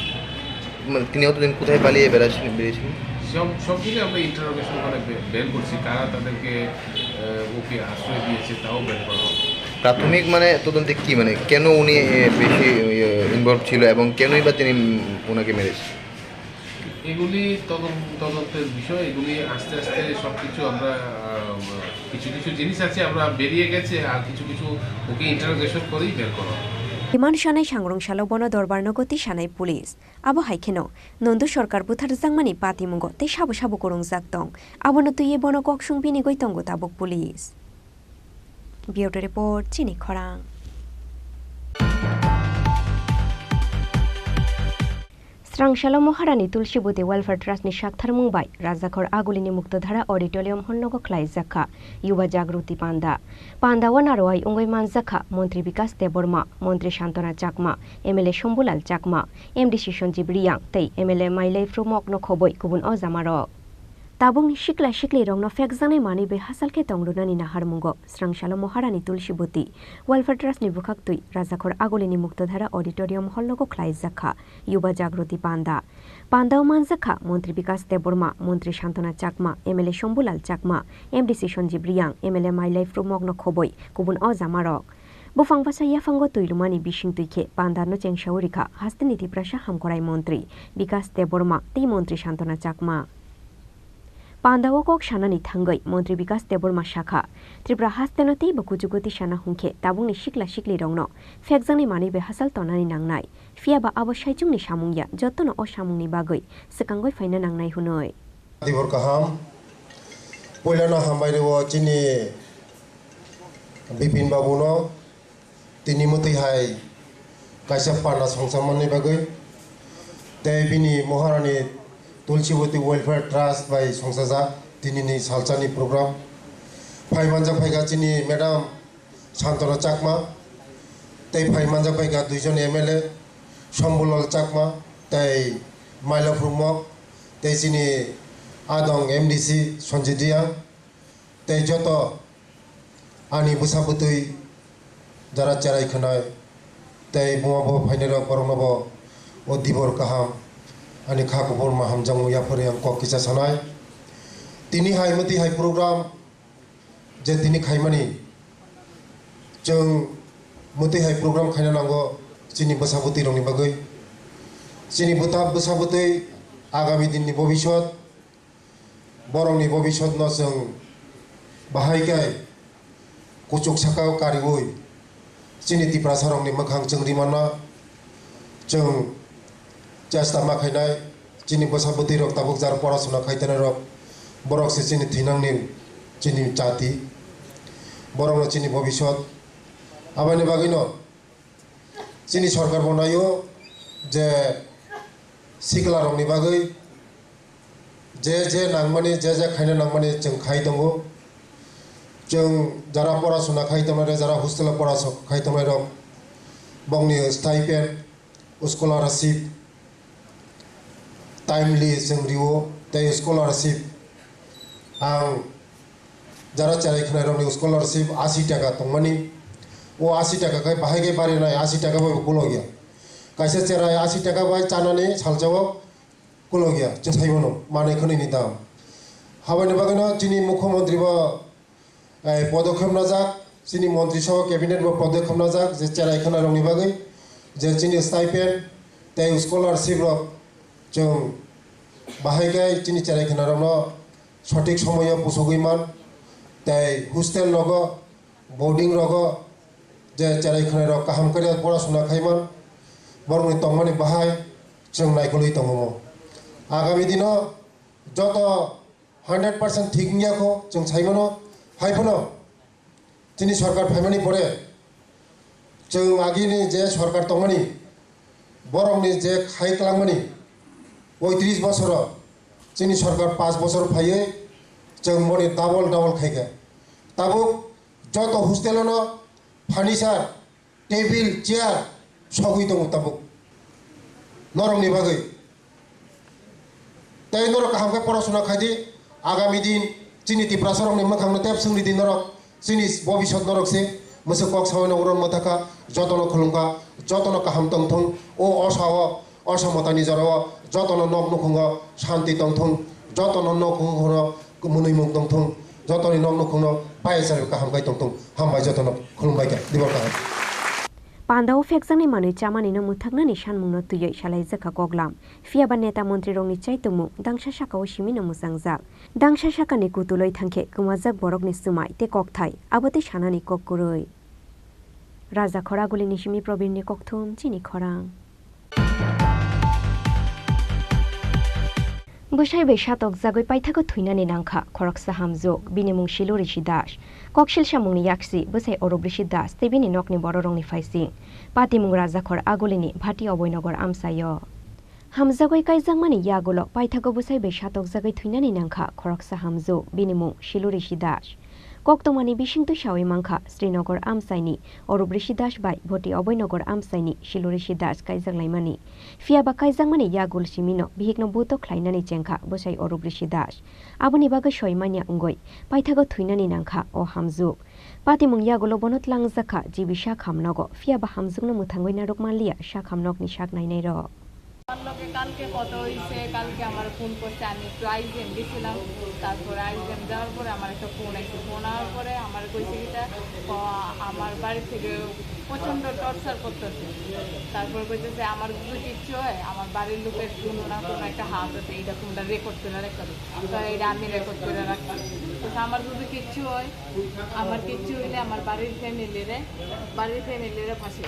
মানে, তিনি অতদিন কোথায় পালিয়ে বেড়াচ্ছিলেন, বেরিয়েছিলেন? সব, সব মিলে আমরা ইন্টারোগেশন করে বে-, বের করছি, কারা তাদেরকে, আহ, ওকে আশ্রয় দিয়েছে তাও বের করা হবে। প্রাথমিক, মানে, তদন্তে কি, মানে, কেন উনি, এ, বেশি, ইয়ে, ইনভলভ ছিল এবং কেনই বা তিনি, উম, ওনাকে মেরেছে? এগুলি তদন-, তদন্তের বিষয়, এগুলি আস্তে আস্তে সব কিছু আমরা, আহ, কিছু কিছু জিনিস আছে আমরা বেরিয়ে গেছে, আর কিছু কিছু ওকে ইন্টারোগেশন করেই বের করা হবে। Demand sanai sangrong salo bono dorbar nogo tei sanai police. Abo hai kheno Nondu Sarkar butharjakmani patimungo tei sabo sabo kwrwngjak tong. Abono twiwi bono koksong binigwi tongo tabuk police. Bureau Report, Chini Khorang. Srangsalo Maharani Tulsiboti Welfare Trust ni saktharmung bai Rajakhor Agulini Muktodhara Auditorium hall nogo khlaijak kha Yuba Jagruti Panda. Panda o narwai wngwi manjak kha Montri Bikas Debbarma, Montri Santona Chakma, M L A Shambulal Chakma, M D C Sanjib Reang tei M L A Mailai Phrumok no khobwi kubun ojamarok. Tabukni sikla siklirokno phekjaknai manwi bai hachal khe tong rwnani naharmungo Srangsalo Maharani Tulsiboti Welfare Trust ni bwkhaktwi Rajakhor Agulini Muktodhara Auditorium hall nogo khlaijak kha Yuba Jagruti Panda. Pandao manjak kha Montri Bikas Debbarma, Montri Santona Chakma, M L A Shambulal Chakma, M D C Sanjib Reang, M L A Mailai Phrumok no khobwi kubun ojamarok. Buphang bwsa yaphango twi rwmani bising twi khe panda no chengsaui rikha hasteni Tiprasa Hamkrai Montri Bikas Debbarma tei Montri Santona Chakma. Pandao kok sanani thangwi Montri Bikas Debbarma sakha, Tripura hasteno teibo kuchugo tisana hwnkhe tabukni sikla siklirokno phekjaknai manwi bai hachal tonani nangnai. Phiyaba abo saichungni samung ya, jotono o samungni bagwi swkangwi phaina nangnai hwnwi. Dibor kaham. Puilano hambai rwo chini Bipin babuno. Tini mwtwi hai kaisa panda songchakmani bagwi tei bini Maharani Tulsiboti Welfare Trust bai songchajak tinini salsani program. Phai manjak phaikha chini Madam Santona Chakma tei phai manjak phaikha duijon M L A Shambulal Chakma tei Maila Phrumok tei chini adong M D C Sanjit Reang. Tei joto ani bwsa bwtwi jara cherai khwnai tei buma bo phainairok boroknobo o dibor kaham ani kha kuphurma hamjakmung yaphari ang kok kisa sanai. Tini hai mwtwi hai program je tini khaimani chwng mwtwi hai program khaina nango chini bwsa bwtwi rokni bagwi. Chini bwta bwsa bwtwi agami dinni bobiswt Borokni bobiswtno chwng bahai khe kuchuk sakao kariui chini Tiprasarokni mwkhang chwng rimano chwng chesta ma khainai. Chini bwsa bwtwirok tabuk jar porasona khaitanairok Borok se chini thinangni, chini jati, borokno chini bobisot. Aboni bagwino chini sorkar bo naio je siklarokni bagwi je je nangmani, je je khaina nangmani chwng khai tongo. Chwng jara porasuna khai tongnai, jara hostel o porasuk khai tongnai rok, bongni stipend, scholarship timely chwng rio, tei scholarship ang jara cherai khwnairokni scholarship asi taka tongmani, o asi taka khai bahai khe barinai, asi taka bai bo kolokya. Kaisa cherai asi taka bai chanani salsao kolokya, chwng sai mano, manwi khwnwini dam. Habaini bagwino chini mukhyamantri bo eh, podokkhep najak, chini montri sabha cabinet bo podokkhep najak, je cherai khwnarokni bagwi, je chini stipend tei scholarship rok chwng bahai khe chini cherai khwnarokno sothik somoyo pusugwi man, tei hostel rogo, boarding rogo je cherai khwnairok kaham khe porasuna khai man, borokni tongmani bahai chwng naikolwi tongo. Agami dino joto hundred percent thik wngya kho, chwng sai mano. Hai phano chini sorkar phaimani pore, chwng agini je sorkar tongmani, borokni je khai kwlangmani, poitris bosoro chini sorkar panch bosor phaiwi chwng moni double double khaikha. Tabuk joto hostel-o no furniture, table, chair sogwi tongo tabuk norokni bagwi. Tei norok kaham khe porasuna khai di, agami din chini Tiprasarokni mwkhangno tep swngri di norok, chini bobisot norok se mwswk kok saui no uron mwthakha, jotono khulumkha, jotono kaham tongthung, o osa o, osa mwtaini jorao jotono nok nukhungo shanti tongthung, jotono nok nukhungo mwnwi mung tongthung, jotoni nok nukhungno payasari kaham khai tongthung. Hambai jotono, khulumbai kha, dibor kaham. Pandao phekjaknai manwi chamanino mwthaknani sanmungno twiwi salaijak kha koklam. Phiya ba neta montrirokni chaitokmung dangsa sakao simino mwchangjak. Dangsa sakani kutulwi thangkhe kwmajak borokni swmai tei kokthai, abo tei sanani kok kwrwi. Raja Khoragulini simi Probirni kokthum chini khorang. Bwsai bai satokjagwi paithago thwinani nangkha khoroksa hamjwk, bini mung Silu Rishi Das. Koksil samungni yaksi bwsai Orup Rishi Das tei bini nokni bororokni phaising. Patimung Rajakhor Agulini Bhati Oboinogar amchaio. Hamjagwi kaijakmani yagulo paithago bwsai bai satokjagwi thwinani nangkha khoroksa hamjwk, bini mung Silu Rishi Das. Koktwmani bisingtwi saui mankha, Srinagar amchaini Orup Rishi Das bai Bhoti Oboinogar amchaini Silu Rishi Das kaijak laimani. Phiya ba kaijakmani yagul simino bihikno buto khlainani chengkha bwsai Orup Rishi Das. Aboni bagwi soi manya wngwi paithago thwinani nangkha o hamjwk. Patimung yagulo bono tlangjak kha G B sak hamnogo, phiya ba hamjwkno mwthangwi narwk manliya sak hamnokni sak nainairok. আমার লগে কালকে কথা হইছে, কালকে আমার ফোন করছে, আমি একটু আইজিএম গেছিলাম। তারপরে আইজিএম যাওয়ার পরে আমার একটা ফোন আইছে, ফোন আওয়ার পরে আমার কইছে কিতা, ক-, আমার বাড়ি থেকে প্রচণ্ড টর্চার করতেছে। তারপরে কইতেছে, "আমার যদি কিচ্ছু হয়, আমার বাড়ির লোকের কোনো না কোনো একটা হাত আছে, এটা তোমরা রেকর্ড করে রাখতে হবে।" তো এটা আমি রেকর্ড করে রাখছি। তো আমার যদি কিচ্ছু হয়, আমার কিচ্ছু হইলে আমার বাড়ির ফ্যামিলিরে, বাড়ির ফ্যামিলিরে ফাঁসি।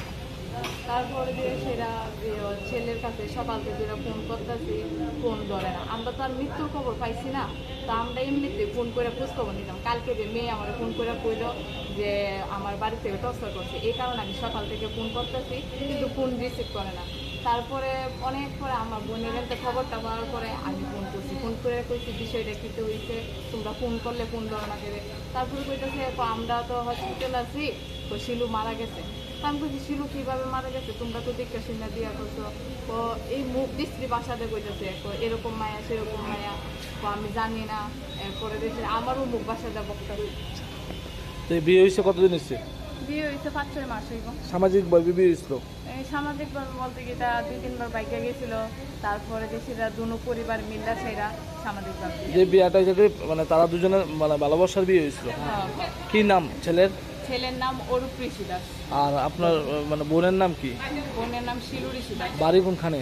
তারপরে যে সেটা, ইয়ে, ছেলের কাছে সকাল থেকে এরা ফোন করতেছি, ফোন ধরে না। আমরা তো আর মৃত্যুর খবর পাইছি না, তো আমরা এমনিতে ফোন করে খোঁজ খবর নিতাম। কালকে যে মেয়ে আমার ফোন করে কইলো যে আমার বাড়ি থেকে টর্চার করছে, এই কারণে আমি সকাল থেকে ফোন করতেছি, কিন্তু ফোন রিসিভ করে না। তারপরে অনেক পরে আমার বোনের একটা খবরটা পাওয়ার পরে আমি ফোন করছি, ফোন করে কইছি বিষয়টা কি তো হইছে, তোমরা ফোন করলে ফোন ধরো না কেন? তারপরে কইতেছে, "তো আমরা তো হসপিটাল আছি, তো শিলু মারা গেছে।" তো আমি কইছি, "শিলু কিভাবে মারা গেছে? তোমরা তো দেখতে শুনে দিয়া করছো।" তো এই মুখ বিশ্রী ভাষাতে কইতেছে, "তো এরকম মায়া, সেরকম মায়া, তো আমি জানি না।" এরপরে দেখছি আমারও মুখ ভাষাতে বক্তা। তো এই বিয়ে হয়েছে কতদিন হচ্ছে? বিয়ে হয়েছে পাঁচ ছয় মাস হইব। সামাজিকভাবে বিয়ে হয়েছিল? এই সামাজিকভাবে বলতে কি, তা দুই তিনবার বাইকে গেছিল, তারপরে যে সেটা দুনো পরিবার মিললা সেটা সামাজিকভাবে। যে বিয়েটা হয়েছে কি, মানে, তারা দুজনের, মানে, ভালোবাসার বিয়ে হয়েছিল? হ্যাঁ। কি নাম ছেলের? ছেলের নাম অরূপ ঋষি দাস। আর আপনার, আহ, মানে, বোনের নাম কি? বোনের নাম শিলুরি সুদাস। বাড়ি কোনখানে?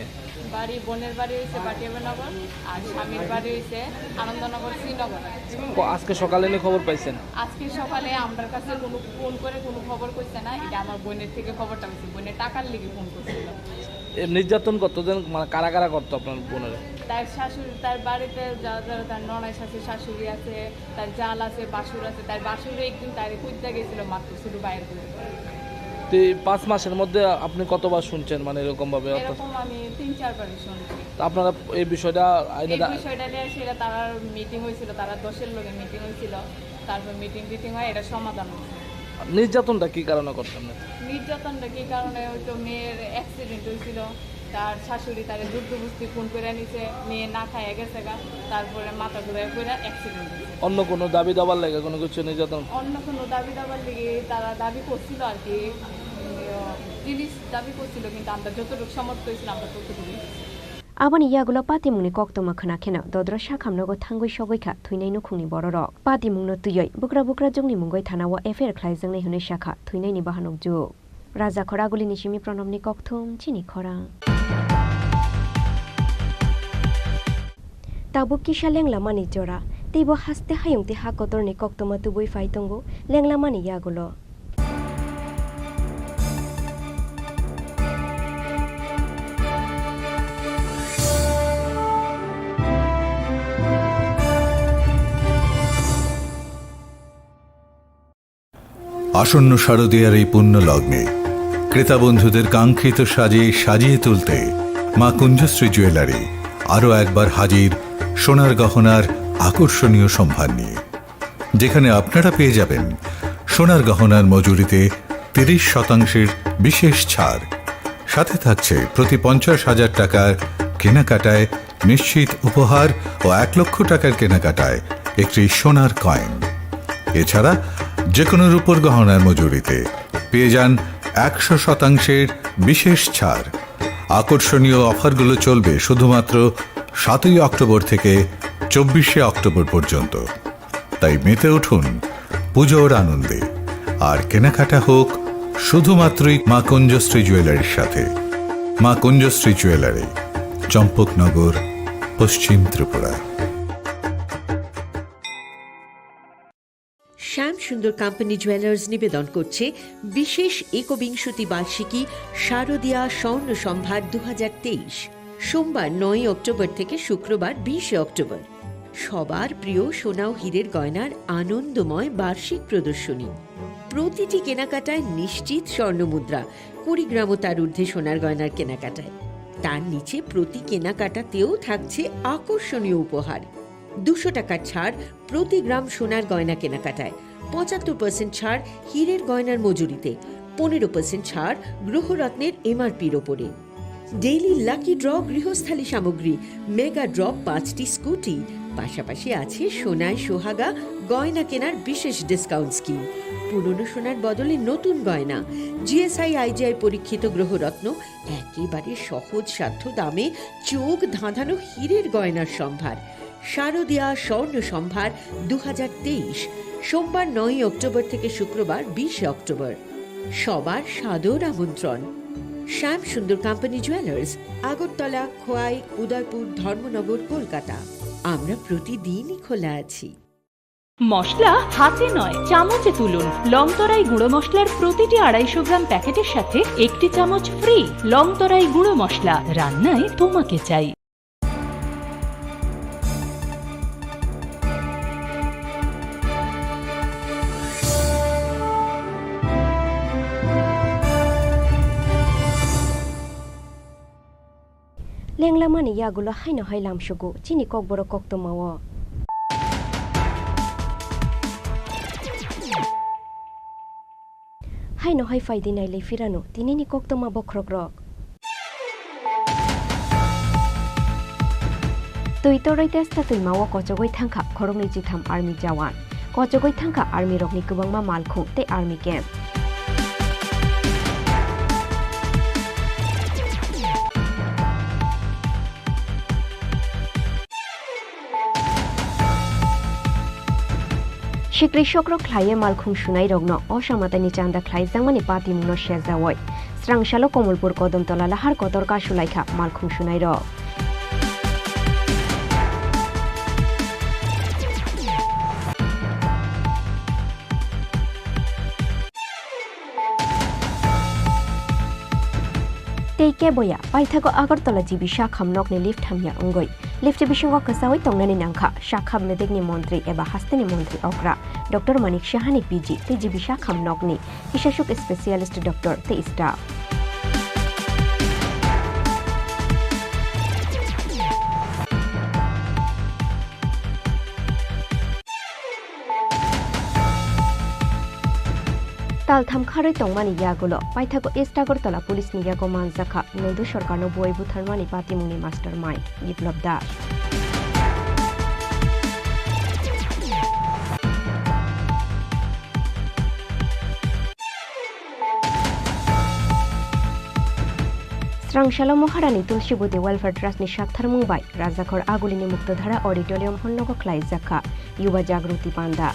বাড়ি, বোনের বাড়ি হইছে বাটিয়াবানগর, আর স্বামীর বাড়ি হইছে আনন্দনগর, শ্রীনগর। ক-, আজকে সকালে নি খবর পাইছেন? আজকে সকালে আমরার কাছে কোনো ফোন করে কোনো খবর কইছে না, এটা আমার বোনের থেকে খবরটা পাইছি, বোনের টাকার লিগে ফোন করছিল। এ, নির্যাতন করতো দেন, মানে, কারা কারা করতো আপনার বোনের? তার শাশুড়ি, তার বাড়িতে যা যা, তার ননাই শাশুড়ি, শাশুড়ি আছে, তার জাল আছে, বাসুর আছে। তার বাসুরে একদিন তারে খুঁজতে গেছিল মাত্র, শুধু বাইরে করে। তো এই পাঁচ মাসের মধ্যে আপনি কতবার শুনছেন, মানে, এরকম ভাবে? অর্থাৎ এরকম আমি তিন চারবারই শুনছি। তো আপনারা এই বিষয়টা আইনে এই দা- বিষয়টা নিয়ে সেটা তারার মিটিং হয়েছিল, তারা দশের লগে মিটিং হয়েছিল, তারপর মিটিং টিটিং হয়, এটা সমাধান হয়েছে। নির্যাতনটা কি কারণে করতেন? নির্যাতনটা কি কারণে? ওই তো মেয়ের অ্যাক্সিডেন্ট হয়েছিল, তার শাশুড়ি তারে জোর জবরদস্তি ফোন করে নিছে, মেয়ে না খাইয়া গেছে গা, তারপরে মাথা ঘুরে পড়ে অ্যাক্সিডেন্ট হয়েছে। অন্য কোনো দাবি দাবার লাগে কোনো কিছু নির্যাতন? অন্য কোনো দাবি দাবার লেগে তারা দাবি করছিল আর কি, উম, জিনিস দাবি করছিল, কিন্তু আমরা যতটুকু সামর্থ্য হয়েছিল আমরা ততটুকুই দিছি। Aboni yagulo patimungni koktwma khwna kheno dodro sakhamnogo thangwi sogwi kha thwinai nukhungni bororok. Patimungno twiwi bwkra bwkra jwngni mungwi thanao F I R khlaijaknai hwnwi sakha thwinaini bahanok jwk. Rajakhor Agulini simi Pranobni kokthum chini khorang. Tabuk kisa lenglamani jora, teibo haste hayung tei ha kotorni koktwma tubui phai tongo lenglamani yagulo. আসন্ন শারদীয়ার এই পুণ্য লগ্নে ক্রেতা বন্ধুদের কাঙ্ক্ষিত সাজে সাজিয়ে তুলতে মা কুঞ্জশ্রী জুয়েলারি আরও একবার হাজির সোনার গহনার আকর্ষণীয় সম্ভার নিয়ে, যেখানে আপনারা পেয়ে যাবেন সোনার গহনার মজুরিতে তিরিশ শতাংশের বিশেষ ছাড়, সাথে থাকছে প্রতি পঞ্চাশ হাজার টাকার কেনাকাটায় নিশ্চিত উপহার ও এক লক্ষ টাকার কেনাকাটায় একটি সোনার কয়েন। এছাড়া যে কোনো রূপোর গহনার মজুরিতে পেয়ে যান একশো শতাংশের বিশেষ ছাড়। আকর্ষণীয় অফারগুলো চলবে শুধুমাত্র সাতই অক্টোবর থেকে চব্বিশে অক্টোবর পর্যন্ত। তাই মেতে উঠুন পুজোর আনন্দে, আর কেনাকাটা হোক শুধুমাত্রই মা কুঞ্জশ্রী জুয়েলারির সাথে। মা কুঞ্জশ্রী জুয়েলারি, চম্পকনগর, পশ্চিম ত্রিপুরা। শ্যাম সুন্দর কোম্পানি জুয়েলার্স নিবেদন করছে বিশেষ একবিংশতি বার্ষিকী শারদীয়া স্বর্ণ সম্ভার দু হাজার তেইশ। সোমবার নয়ই অক্টোবর থেকে শুক্রবার বিশে অক্টোবর। সবার প্রিয় সোনা ও হীরের গয়নার আনন্দময় বার্ষিক প্রদর্শনী। প্রতিটি কেনাকাটায় নিশ্চিত স্বর্ণমুদ্রা, কুড়ি গ্রাম ও তার ঊর্ধ্বে সোনার গয়নার কেনাকাটায়। তার নিচে প্রতি কেনাকাটাতেও থাকছে আকর্ষণীয় উপহার। দুশো টাকার ছাড় প্রতি গ্রাম সোনার গয়না কেনাকাটায়, পঁচাত্তর পার্সেন্ট ছাড় হীরের গয়নার মজুরিতে, পনেরো পার্সেন্ট ছাড় গ্রহরত্নের এমআরপির ওপরে। ডেইলি লাকি ড্র গৃহস্থালী সামগ্রী, মেগা ড্র পাঁচটি স্কুটি, পাশাপাশি আছে সোনায় সোহাগা গয়না কেনার বিশেষ ডিসকাউন্ট স্কিম। পুরনো সোনার বদলে নতুন গয়না, জিএসআই আইজিআই পরীক্ষিত গ্রহরত্ন, একেবারে সহজসাধ্য দামে চোখ ধাঁধানো হীরের গয়নার সম্ভার। শারদীয়া স্বর্ণ সম্ভার দু হাজার তেইশ, সোমবার নয়ই অক্টোবর থেকে শুক্রবার বিশে অক্টোবর। সবার সাদর আমন্ত্রণ। শ্যাম সুন্দর কোম্পানি জুয়েলার্স, আগরতলা, খোয়াই, উদয়পুর, ধর্মনগর, কলকাতা। আমরা প্রতিদিনই খোলা আছি। মশলা হাতে নয়, চামচে তুলুন। লংতরাই গুঁড়ো মশলার প্রতিটি আড়াইশো গ্রাম প্যাকেটের সাথে একটি চামচ ফ্রি। লংতরাই গুঁড়ো মশলা, রান্নায় তোমাকে চাই। Lenglamani yagulo haino hai lamsugo chini kokborok koktwmao. Haino hai phaidi nailai phirano tinini koktwma bokhrokrok. Twi toroi testa twimao kochogwi thangkha khoroknwi chitham army jawan. Kochogwi thangkha army rokni kwbangma malkhung tei army camp. Khe krisokrok khlaiwi malkhung sunairokno Osa Mataini chanda khlaijakmani patimungno sejaui srangsalo Komolpur Kodomtola lahar kotor kasulaikha malkhung sunairok. Tei keboya paithago Agartala G B Shakham nokni lift hamya wngwi lift bisingo kwchaui tongnani nangkha Shakham medikni montri eba hasteni montri okra Doctor Manik Sahani P G tei G B Shakham nokni kisasuk specialist doctor tei staff. Taltham kharwi tongmani yagulo paithago East Agartala police ni yago manjakha Naidu sorkarno buai butharmani patimungni mastermind Biplab Das. Srangsalo Maharani Tulsi Bhuti Welfare Trust ni saktharmung bai Rajakhor Agulini Muktodhara Auditorium hall nogo khlaijakha Yuba Jagruti Panda.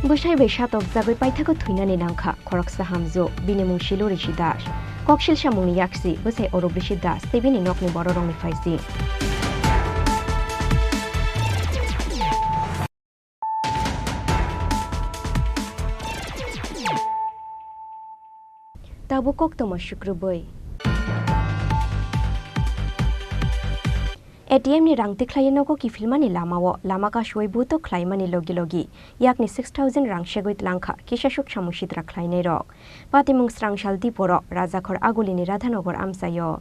Bwsai bai satokjagwi paithago thwinani nangkha khoroksa hamjwk, bini mung Silu Rishi Das. Koksil samungni yaksi bwsai Orup Rishi Das tei bini nokni bororokni phaising. Tabuk koktwma sukrubwi. A T M ni rang tikhlaiwi nogo kiphilmani lamao lama kasuwi buto khlaimani logi logi yakni six thousand rang segwi tlangkha kisasuk samung sidra khlainairok. Patimung srangsal Diporo Rajakhor Agulini Radhanagar amchaio.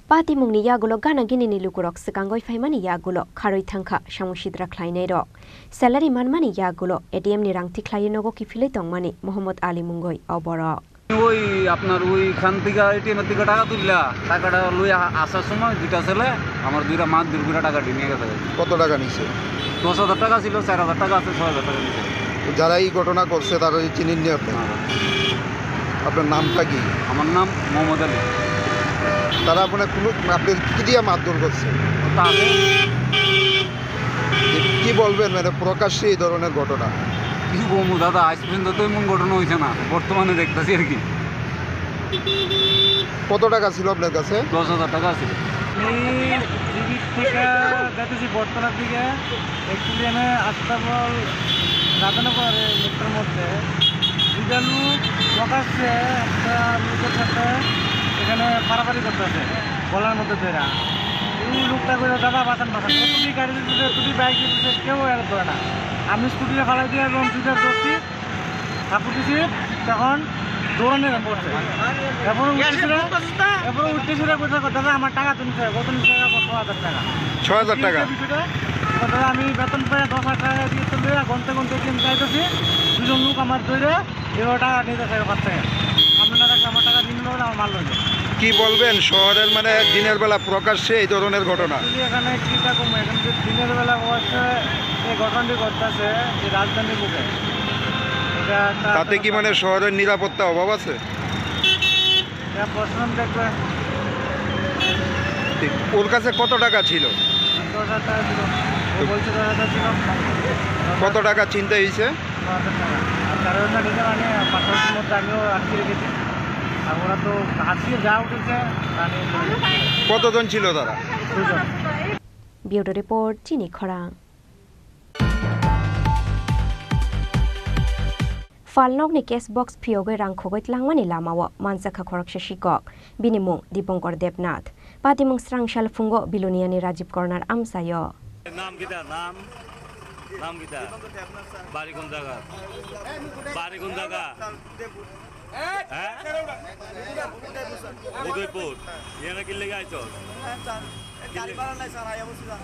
Patimungni yagulo gana ginini lukurok swkangwi phaimani yagulo kharwi thangkha samung sidra khlainairok. Salary manmani yagulo A T M ni rang tikhlaiwi nogo kiphilwi tongmani Mohammad Ali mungwi o borok. ওই আপনার ওইখান থেকে এটিএম থেকে টাকা তুললা, টাকাটা লইয়া আসার সময় দুইটা ছেলে আমার দুইটা মারধর করে টাকাটি নিয়ে গেছে। কত টাকা নিছে? দশ হাজার টাকা ছিল, চার হাজার টাকা আছে, ছয় হাজার টাকা নিছে। তো যারা এই ঘটনা করছে তারা চিনেননি আপনি? না। আপনার নামটা কি? আমার নাম মোহাম্মদ আলী। তারা আপনার কোনো, আপনি কি দিয়ে মারধর করছে? তাদের কি বলবেন, মানে, প্রকাশ্যে এই ধরনের ঘটনা? কি বলবো দাদা, আজ পর্যন্ত তো এমন ঘটনা হয়েছে না, বর্তমানে দেখতেছি আর কি। কত টাকা ছিল আপনার কাছে? দশ হাজার টাকা ছিল। আমি জিবি থেকে যাইতেছি বটতলার দিকে, একচুয়ালি আমি আস্তাবল রাধানগর মুক্তার মধ্যে দুইটা লোক প্রকাশ্যে একটা লোকের সাথে এখানে পারাপারি করতেছে, গলার মধ্যে ধরা। এই লোকটা করে, "দাদা, বাঁচান, বাঁচান।" এতটি গাড়ি দিতেছে, এতটি বাইক দিতেছে, কেউ এর ধরে না। আমি স্কুটিটা ফালাই দিয়ে একদম দুইটা ধরছি, ঠাকুর দিছি, তখন দৌড়ানি আরম্ভ করছে। এরপরে উঠতেছিল, এরপরে উঠতেছিল, কইছে, "দাদা, আমার টাকা তো নিতে হবে।" কত নিতে হবে? ছ হাজার টাকা। ছ হাজার টাকা? এই বিষয়টা, দাদা, আমি বেতন পেয়ে দশ হাজার টাকা দিয়ে তো লইয়া ঘন্টা ঘন্টা দিন যাইতেছি, দুজন লোক আমার ধরে এবার টাকা নিতে চাই আমার থেকে। আপনি না রাখলে আমার টাকা নিয়ে নেবেন, আমার মাল লইবে। কি বলবেন, শহরের মানে দিনের বেলা প্রকাশ্যে এই ধরনের ঘটনা? Actually এখানে কি তা কম, এখানে যে দিনের বেলা অবশ্যই এই ঘটনাটি ঘটতেছে, যে রাজধানীর বুকে। এটা একটা তাতে কি মানে শহরের নিরাপত্তা অভাব আছে? এটা প্রশাসন দেখবে। ঠিক। ওর কাছে কত টাকা ছিল? দশ হাজার টাকা ছিল। ও বলছে দশ হাজার ছিল। কত টাকা ছিনতাই হয়েছে? ছ হাজার টাকা। আর তেরো হাজার টাকা আমি পাসপোর্টের মধ্যে আমিও আটকে রেখেছি। আর ওরা তো হাত দিয়ে যা উঠেছে, তা নিয়ে চলে গেছে। কতজন ছিল তারা? দুজন। Bureau report, Chini Khorang. Phalnokni cash box phiyogwi rang khogwi tlangmani lamao manjakha khoroksa sikok. Bini mung Dipankar Debnath. Patimung srangsal phungo Biloniani Rajiv Corner amchaio. নাম কিতা? নাম? নাম কিতা? বাড়ি কোন জায়গা? বাড়ি কোন জায়গা? হ্যাঁ? উদয়পুর। ইয়ানা কিল্লে গাইছো? গাড়ি ভাড়া নাই স্যার, আইয়া বসে যান।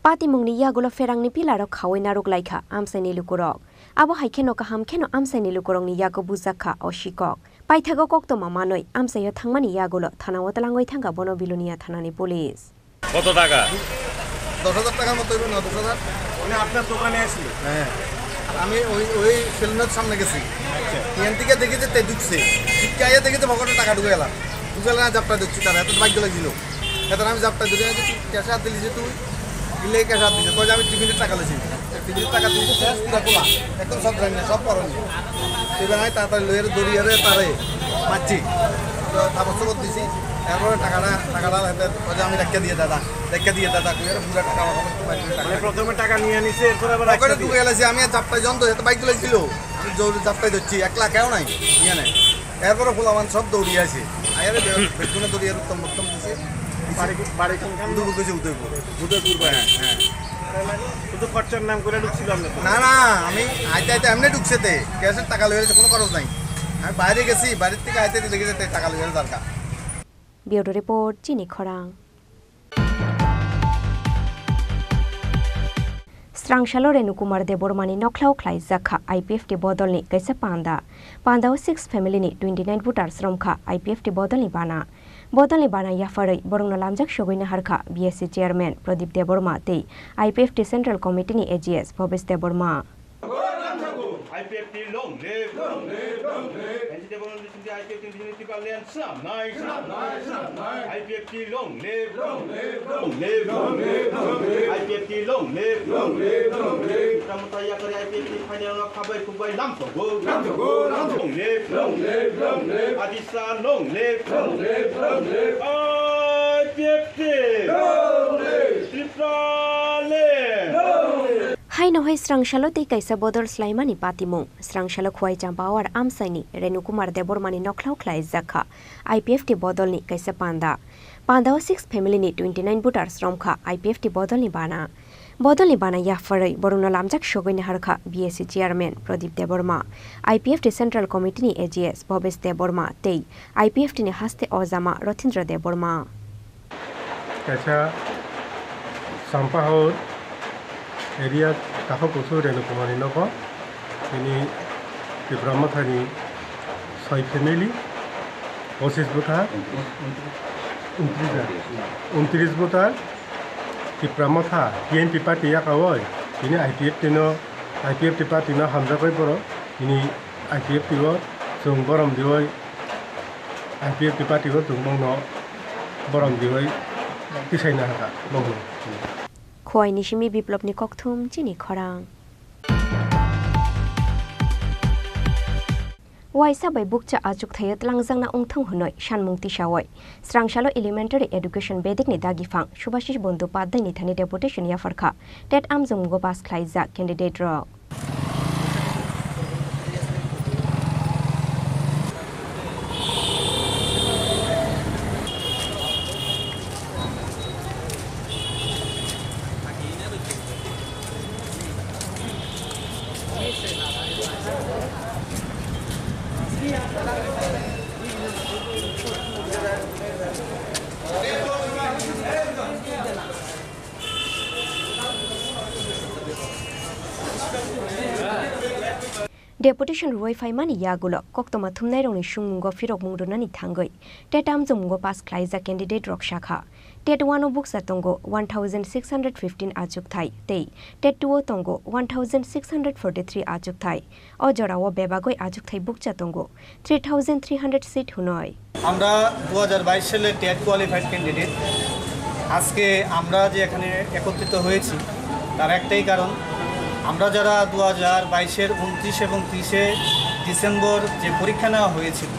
Patimungni yagulo pherangni pillarok khaui narwk laikha amchaini lukurok. Abo hai kheno kaham kheno amchaini lukurokni yago bujak kha o sikok. Paithago koktwma manwi amchaio thangmani yagulo thanao twlangwi thangkha bono Bilonia thanani police. কত টাকা? দশ হাজার টাকার মতো হইবে না, দশ হাজার। মানে আপনার দোকানে আসলে? হ্যাঁ, আমি ওই, ওই সেলুনের সামনে গেছি। আচ্ছা। এখান থেকে দেখি যে তে ঢুকছে, ঢুকে আইয়া দেখি যে পকেটে টাকা ঢুকে গেলাম, ঢুকে গেলে না, জাপটা দিচ্ছি তারা, এত বাইক গেলে ছিল। এত আমি জাপটা ধরে আছি, "তুই ক্যাশে হাত দিলি যে তুই?" দিলে ক্যাশে হাত দিছে, কয় যে, "আমি টিফিনের টাকা লেছি।" টিফিনের টাকা দিয়েছে, শেষ পুরা খোলা, একদম সব জানি না, সব পরনি। এবার আমি তাড়াতাড়ি লইয়ারে দৌড়িয়ারে তারে মারছি, তো কাপড় চোপড় দিছি। এরপরে টাকাটা, টাকাটা হাতে, কয় যে, "আমি রেখে দিয়ে দাদা, রেখে দিয়ে দাদা," কইয়ারে পুরা টাকা আমার পকেট থেকে বাইর করে টাকা। মানে প্রথমে টাকা নিয়ে নিছে, এরপর আবার পকেটে একটা দিয়ে? ঢুকে গেছে, আমি আর জাপটায় জন তো, এত বাইক গুলো ছিল, আমি জোরে জাপটায় ধরছি, এক লাখ কেউ নাই, নিয়ে নেয়। এরপরে পোলাপান সব দৌড়িয়ে আসে। আয়ারে বে-, বেগুনে দৌড়িয়ে উত্তম উত্তম দিছে। বাড়ি কো-, বাড়ি কোনখানে? উদয়পুর গেছে, উদয়পুর। উদয়পুর বাড়ি? হ্যাঁ, হ্যাঁ। শুধু খরচার নাম করে ঢুকছিল আপনার দোকানে? না, না, আমি আইতে আইতে এমনি ঢুকছে তে। ক্যাশের টাকা লইয়া গেছে, কোনো খরচ নাই। আমি বাইরে গেছি, বাড়ির থেকে আইতে আইতে দেখে যেতে টাকা লইয়া দরকার। Bureau report, Chini Khorang. Srangsalo Renu Kumar Debbarmani nokhlao khlaijak kha I P F T bodolni kaisa panda. Pandao six family ni twenty nine voters romkha I P F T bodolni bana. Bodolni bana yapharwi borokno lamjak sogwi naharkha B S C chairman Pradip Debbarma tei I P F T Central Committee ni A G S Bhabesh Debbarma. I P F T long live! Long live! Long live! N C T Borno District I P F T District Tipraland snam nai! Snam nai! Snam nai! I P F T long live! Long live! Long live! Long live! Long live! I P F T long live! Long live! Long live! Tamotaya kare I P F T final no khabai khukbai lam sogo! Lam sogo! Lam sogo! Long live! Long live! Long live! Adisa long live! Long live! Long live! I P F T! Long live! Tipraland! Long live! Haino hai Srangsalo tei kaisa bodol swlaimani patimung. Srangsalo Khowai Champawar amchaini Renu Kumar Debbarmani nokhlao khlaijak kha I P F T bodolni kaisa panda. Pandao six family ni twenty nine voters romkha I P F T bodolni bana. Bodolni bana yapharwi borokno lamjak sogwi naharkha B S C chairman Pradip Debbarma, I P F T Central Committee ni A G S Bhabesh Debbarma tei I P F T ni haste ojama Rothindra Debbarma. Kaisa Sampahaur area Takhuk Kusu Renu Kumarni nogo, bini Tipra Mothani soi family, pochis bwtha, untris bwtha Tipra Motha T N P party yakaui bini I P F T no, I P F T party no hamjakgwi borok bini I P F T o chwng borom diui, I P F T party o chwng bongno borom diui tisaina hakha bongno. Khowai ni simi Biplop ni kokthum chini khorang. Waisa bai bukcha achuk thaio tlangjakna wngthung hwnwi sanmung tisaui Srangsalo Elementary Education bedekni dagiphang Subhashish Bandopadhyay ni thani deputation yapharkha. Tet amjokmungo pass khlaijak candidate rok. Deputation rwui phaimani yagulo koktwma thumnairokni sungmungo phirokmung rwnani thangwi TET amjokmungo pass khlaijak candidate rok sakha, TET one o bukcha tongo one thousand six hundred fifteen achukthai tei TET two o tongo one thousand six hundred forty-three achukthai. O jorao bebagwi achukthai bukcha tongo three thousand three hundred seat hwnwi. আমরা দু হাজার বাইশ সালে TET qualified candidate. আজকে আমরা যে এখানে একত্রিত হয়েছি, তার একটাই কারণ, আমরা যারা দু হাজার বাইশের ঊনত্রিশ এবং ত্রিশে ডিসেম্বর যে পরীক্ষা নেওয়া হয়েছিল,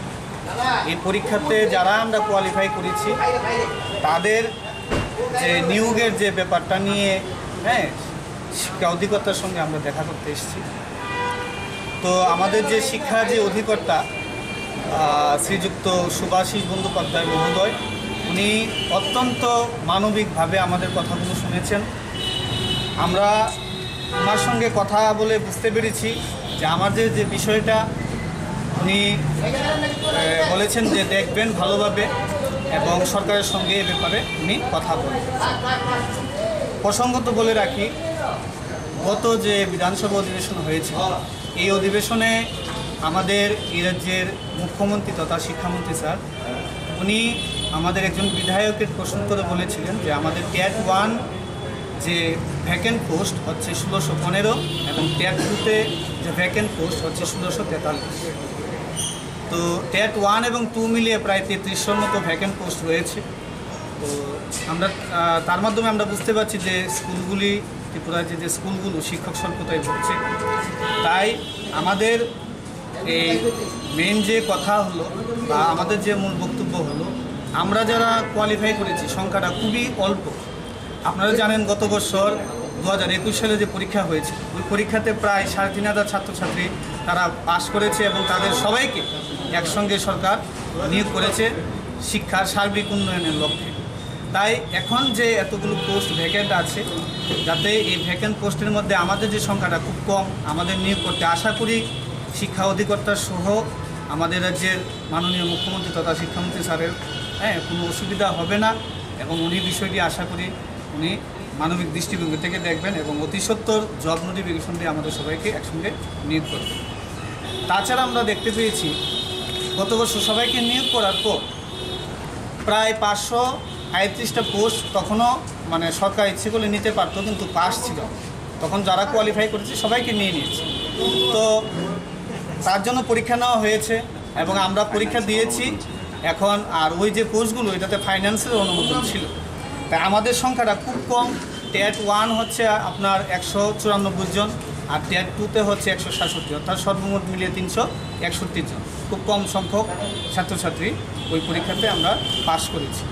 এই পরীক্ষাতে যারা আমরা কোয়ালিফাই করেছি, তাদের যে নিয়োগের যে ব্যাপারটা নিয়ে, হ্যাঁ, শিক্ষা অধিকর্তার সঙ্গে আমরা দেখা করতে এসেছি। তো আমাদের যে শিক্ষা যে অধিকর্তা, আহ, শ্রীযুক্ত শুভাশিস বন্দ্যোপাধ্যায় মহোদয়, উনি অত্যন্ত মানবিকভাবে আমাদের কথাগুলো শুনেছেন। আমরা ওনার সঙ্গে কথা বলে বুঝতে পেরেছি যে আমাদের যে বিষয়টা উনি, আহ, বলেছেন যে দেখবেন ভালোভাবে এবং সরকারের সঙ্গে এ ব্যাপারে উনি কথা বলেন। প্রসঙ্গত বলে রাখি, গত যে বিধানসভা অধিবেশন হয়েছে, এই অধিবেশনে আমাদের এই রাজ্যের মুখ্যমন্ত্রী তথা শিক্ষামন্ত্রী স্যার, উনি আমাদের একজন বিধায়কের প্রশ্ন উত্তরে বলেছিলেন যে আমাদের ট্যাট ওয়ান যে ভ্যাকেন্ট পোস্ট হচ্ছে ষোলোশো পনেরো এবং ট্যাট টুতে যে ভ্যাকেন্ট পোস্ট হচ্ছে ষোলোশো তেতাল্লিশ। তো ট্যাট ওয়ান এবং টু মিলিয়ে প্রায় তেত্রিশশোর মতো ভ্যাকেন্ট পোস্ট রয়েছে। তো আমরা, আহ, তার মাধ্যমে আমরা বুঝতে পারছি যে স্কুলগুলি, ত্রিপুরার যে, যে স্কুলগুলো শিক্ষক স্বল্পতায় ভুগছে, তাই আমাদের এই মেইন যে কথা হলো বা আমাদের যে মূল বক্তব্য হলো, আমরা যারা কোয়ালিফাই করেছি সংখ্যাটা খুবই অল্প। আপনারা জানেন, গত বছর দু হাজার একুশ সালে যে পরীক্ষা হয়েছে, ওই পরীক্ষাতে প্রায় সাড়ে তিন হাজার ছাত্রছাত্রী তারা পাশ করেছে এবং তাদের সবাইকে একসঙ্গে সরকার নিয়োগ করেছে শিক্ষার সার্বিক উন্নয়নের লক্ষ্যে। তাই এখন যে এতগুলো পোস্ট ভ্যাকেন্ট আছে, যাতে এই ভ্যাকেন্ট পোস্টের মধ্যে আমাদের যে সংখ্যাটা খুব কম, আমাদের নিয়োগ করতে আশা করি শিক্ষা অধিকর্তা সহ আমাদের রাজ্যের মাননীয় মুখ্যমন্ত্রী তথা শিক্ষামন্ত্রী স্যারের, হ্যাঁ, কোনো অসুবিধা হবে না এবং উনি বিষয়টি আশা করি উনি মানবিক দৃষ্টিভঙ্গি থেকে দেখবেন এবং অতি সত্বর জব নোটিফিকেশন দিয়ে আমাদের সবাইকে একসঙ্গে নিয়োগ করবেন। তাছাড়া আমরা দেখতে পেয়েছি, গত বছর সবাইকে নিয়োগ করার পর প্রায় পাঁচশো আটত্রিশটা পোস্ট তখনও, মানে, সরকার ইচ্ছে করলে নিতে পারতো, কিন্তু পাস ছিল। তখন যারা কোয়ালিফাই করেছে সবাইকে নিয়ে নিয়েছে। তো তার জন্য পরীক্ষা নেওয়া হয়েছে এবং আমরা পরীক্ষা দিয়েছি। এখন আর ওই যে পোস্টগুলো, এটাতে ফাইন্যান্সের অনুমোদন ছিল, তাই আমাদের সংখ্যাটা খুব কম। ট্যাট ওয়ান হচ্ছে আপনার একশো চুরানব্বই জন, আর ট্যাট টুতে হচ্ছে একশো সাতষট্টি, অর্থাৎ সর্বমোট মিলিয়ে তিনশো একষট্টি জন। খুব কম সংখ্যক ছাত্রছাত্রী ওই পরীক্ষাতে আমরা পাস করেছি।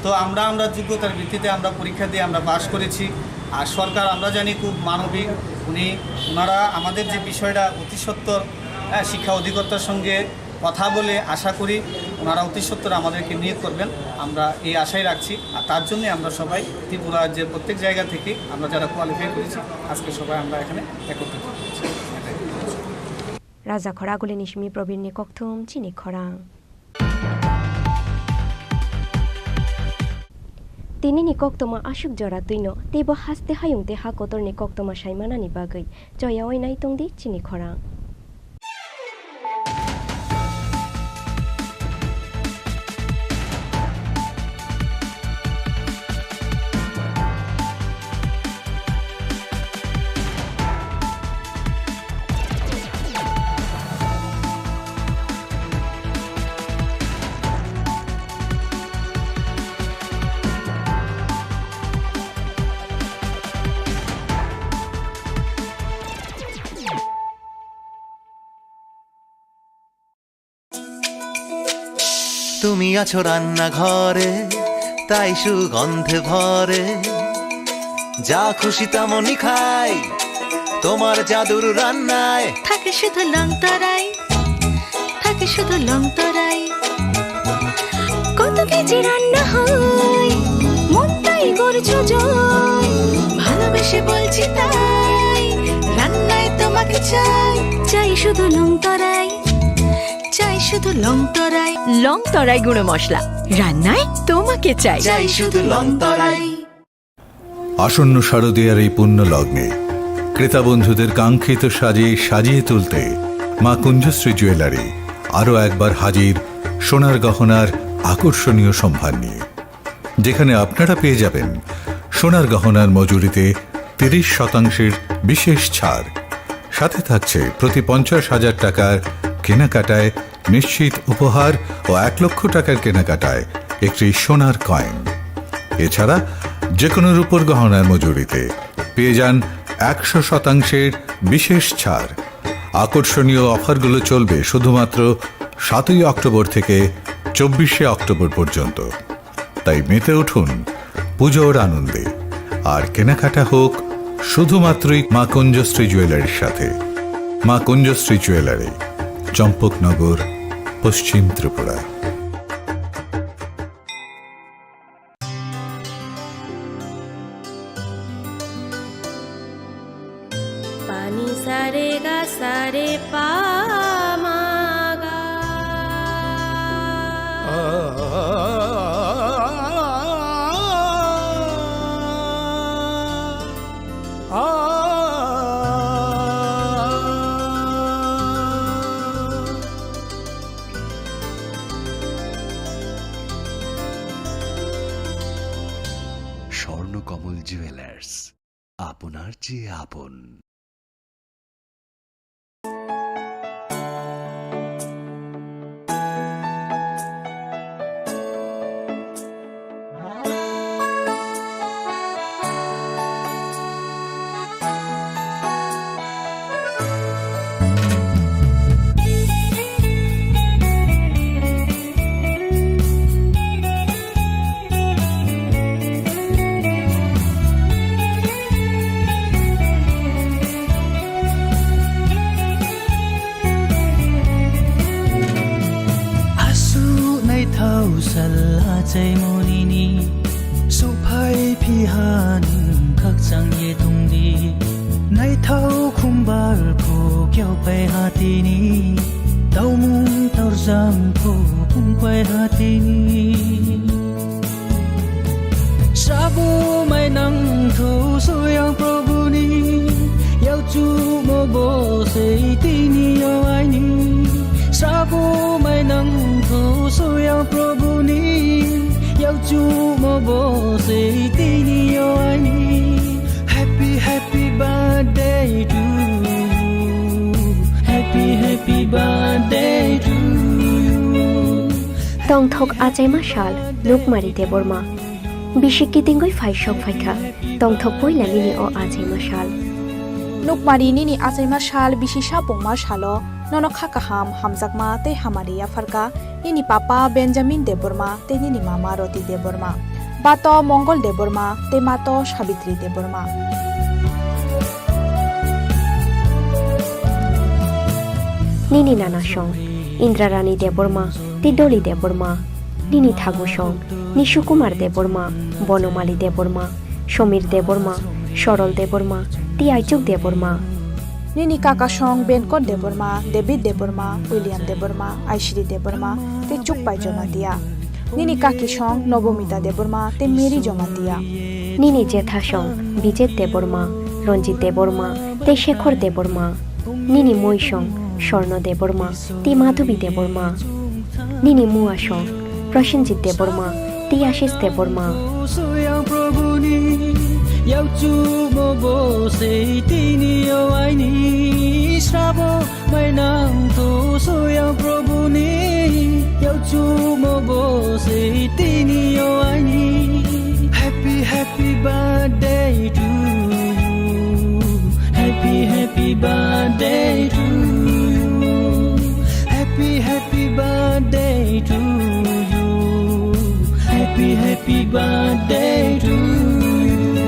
তো আমরা, আমরা যোগ্যতার ভিত্তিতে আমরা পরীক্ষা দিয়ে আমরা পাস করেছি। আর সরকার, আমরা জানি, খুব মানবিক। উনি, ওনারা আমাদের যে বিষয়টা অতি সত্বর, হ্যাঁ, শিক্ষা অধিকর্তার সঙ্গে কথা বলে আশা করি ওনারা অতি সত্বর আমাদেরকে নিয়োগ করবেন। আমরা এই আশাই রাখছি। আর তার জন্যই আমরা সবাই ত্রিপুরা রাজ্যের প্রত্যেক জায়গা থেকে আমরা যারা কোয়ালিফাই করেছি, আজকে সবাই আমরা এখানে একত্রিত হয়েছি। Rajakhor Agulini simi Probirni kokthum chini khorang. Tinini koktoma aswk jora twino, teibo haste hayung tei ha kotorni koktoma saimanani bagwi choyaui nai tongdi chini khorang. তুমি আছো রান্নাঘরে, তাই সুগন্ধে ভরে। যা খুশি তেমনই খাই, তোমার জাদুর রান্নায়। থাকে শুধু লং তরাই, থাকে শুধু লং তরাই। কত কেজি রান্না হয়, মনটাই করছো জয়। ভালোবেসে বলছি তাই, রান্নায় তোমাকে চাই, চাই শুধু লং তরাই। চাই শুধু লং তরাই। লং তরাই গুঁড়ো মশলা, রান্নায় তোমাকে চাই। চাই শুধু লং তরাই। আসন্ন শারদীয়ার এই পুণ্য লগ্নে ক্রেতা বন্ধুদের কাঙ্ক্ষিত সাজে সাজিয়ে তুলতে মা কুঞ্জশ্রী জুয়েলারি আরও একবার হাজির সোনার গহনার আকর্ষণীয় সম্ভার নিয়ে, যেখানে আপনারা পেয়ে যাবেন সোনার গহনার মজুরিতে তিরিশ শতাংশের বিশেষ ছাড়। সাথে থাকছে প্রতি পঞ্চাশ হাজার টাকার কেনাকাটায় নিশ্চিত উপহার ও এক লক্ষ টাকার কেনাকাটায় একটি সোনার কয়েন। এছাড়া যে কোনো রূপোর গহনার মজুরিতে পেয়ে যান একশো শতাংশের বিশেষ ছাড়। আকর্ষণীয় অফারগুলো চলবে শুধুমাত্র সাতই অক্টোবর থেকে চব্বিশে অক্টোবর পর্যন্ত। তাই মেতে উঠুন পুজোর আনন্দে, আর কেনাকাটা হোক শুধুমাত্রই মা কুঞ্জশ্রী জুয়েলারির সাথে। মা কুঞ্জশ্রী জুয়েলারি, চম্পকনগর, পশ্চিম ত্রিপুরা। কমল জুয়েলার্স, আপনার চেয়ে আপন। Aswk naithao sal achai monini, sophai phiha nwng khakchang ye tongdi. Naithao khumbar pho kyaupai hatini, taumung torjang pho pungpai hatini. Srabo mainang tho soyang Prabhuni, yauchumo bo sei tini yo aini. Srabo mainang tho soyang Prabhuni, yauchumo bo sei tini yo aini. Happy, happy birthday to you. Happy, happy birthday to you. Tongthok achaima sal, Nukmari Debbarma. Bisi kitingwi phai sok phaikha, tongthok poila nini o achaima sal. Nukmari nini achaima sal, bisi sapungma salo, nono kha kaham, hamjakma tei hamari yapharkha, nini papa Benjamin Debbarma tei nini mama Roti Debbarma, bato Mongol Debbarma tei mato Sabitri Debbarma. Nini nana song, Indrarani Debbarma tei Doli Debbarma. Nini thagu song, Nishu Kumar Debbarma, Bonomali Debbarma, Somir Debbarma, Sorol Debbarma tei Aichuk Debbarma. Nini kaka song, Benkot Debbarma, David Debbarma, William Debbarma, Aishri Debbarma tei Chukpai Jomatia. Nini kaki song, Nobomita Debbarma tei Mary Jomatia. Nini jetha song, Bijet Debbarma, Ranjit Debbarma tei Shekhor Debbarma. Nini moi song, Sorno Debbarma tei Madhubi Debbarma. Nini mua song, Prosenjit Debbarma tei Ashish Debbarma. Soyang Prabhuni, yauchumo bo sei tini yo aini. Srabo mainang tho soyang Prabhuni, yauchumo bo sei tini yo aini. Happy, happy birthday to you. Happy, happy birthday to you. Happy, happy birthday to you. Happy, happy birthday to you.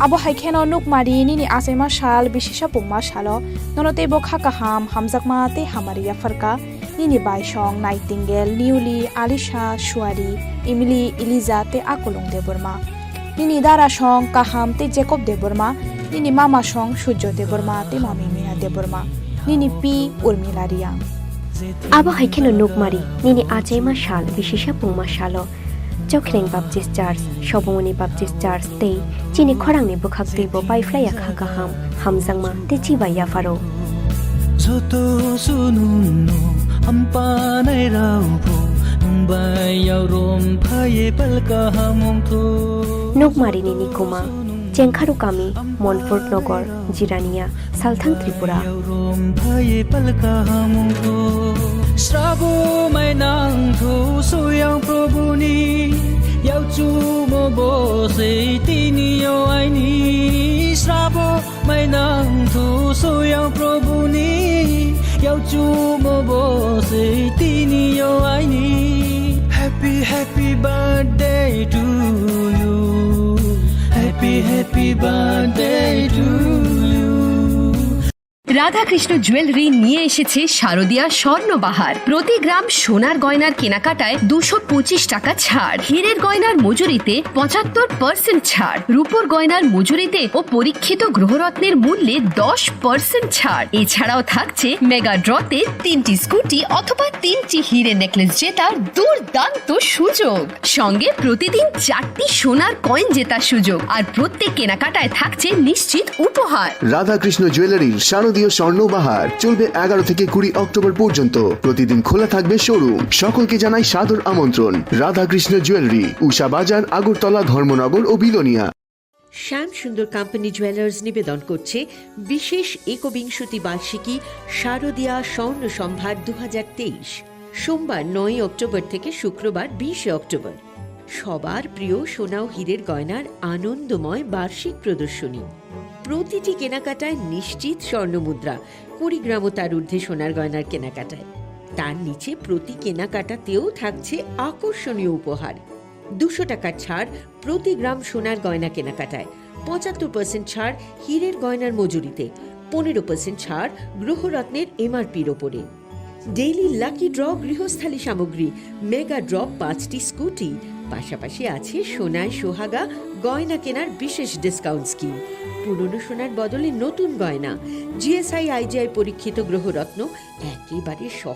Abo hai kheno Nukmari nini achaima sal, bisi sapungma salo, nono teibo kha kaham, hamjakma tei hamari yapharkha. Nini bai song Nightingale, Niuli, Alisha, Suari, Emily, Eliza tei Akolong Debbarma. Nini dara song Kaham tei Jacob Debbarma. Nini mama song Surjo Debbarma tei mami Mina Debbarma. Nini pi Urmila Riang. Abo hai kheno Nukmari, nini achaima sal, bisi sapungma salo. Chokhreng Baptist Church, Sobongoni Baptist Church tei chini khorangni bwkhak twibo paiphlaiya kha kaham, hamjakma tei chibai yapharo. Joto sunungno hampanai rao bo nwng bai yao rom phaiye pal kaham wngtho. Nukmarini nikuma, Chengkharu kami, Monpur Nogor, Jirania, Salthang Tripura. Srabo mainang tho soyang Prabhuni, yauchumo bo sei tini yo aini. Srabo mainang tho soyang Prabhuni, yauchumo bo sei tini yo aini. Happy, happy birthday to you. Happy, happy birthday to you. Radhakrishna jewellery নিয়ে এসেছে শারদিয়া স্বর্ণবাহার। প্রতি গ্রাম সোনার গয়নার কেনাকাটায় দুশো পঁচিশ টাকা ছাড়, হীরের গয়নার মজুরিতে পঁচাত্তর পার্সেন্ট ছাড়, রূপোর গয়নার মজুরিতে ও পরীক্ষিত গ্রহরত্নের মূল্যে দশ পার্সেন্ট ছাড়। এছাড়াও থাকছে মেগা ড্রতে তিনটি স্কুটি অথবা তিনটি হিরে নেকলেস জেতার দুর্দান্ত সুযোগ। সঙ্গে প্রতিদিন চারটি সোনার কয়েন জেতার সুযোগ, আর প্রত্যেক কেনাকাটায় থাকছে নিশ্চিত উপহার। রাধাকৃষ্ণ জুয়েলারির শারদীয়া প্রিয় স্বর্ণ বাহার চলবে এগারো থেকে কুড়ি অক্টোবর পর্যন্ত। প্রতিদিন খোলা থাকবে শোরুম। সকলকে জানাই সাদর আমন্ত্রণ। রাধাকৃষ্ণ জুয়েলারি, উষা বাজার, আগরতলা, ধর্মনগর ও বিলোনিয়া। শ্যাম সুন্দর কোম্পানি জুয়েলার্স নিবেদন করছে বিশেষ একবিংশতি বার্ষিকী শারদীয়া স্বর্ণ সম্ভার দু হাজার তেইশ। সোমবার নয় অক্টোবর থেকে শুক্রবার বিশে অক্টোবর। সবার প্রিয় সোনা ও হীরের গয়নার আনন্দময় বার্ষিক প্রদর্শনী। প্রতিটি কেনাকাটায় নিশ্চিত স্বর্ণ মুদ্রা, কুড়ি গ্রাম ও তার ঊর্ধ্বে সোনার গয়নার কেনাকাটায়। তার নিচে প্রতি কেনাকাটাতেও থাকছে আকর্ষণীয় উপহার। দুশো টাকার ছাড় প্রতি গ্রাম সোনার গয়না কেনাকাটায়, পঁচাত্তর পার্সেন্ট ছাড় হীরের গয়নার মজুরিতে, পনেরো পার্সেন্ট ছাড় গ্রহরত্নের এমআরপির ওপরে। ডেইলি লাকি ড্র গৃহস্থালী সামগ্রী, মেগা ড্র পাঁচটি স্কুটি, পাশাপাশি আছে সোনায় সোহাগা গয়না কেনার বিশেষ ডিসকাউন্ট স্কিম। পুরনো সোনার বদলে নতুন গয়না, জিএসআই আইজিআই পরীক্ষিত গ্রহরত্ন, একেবারে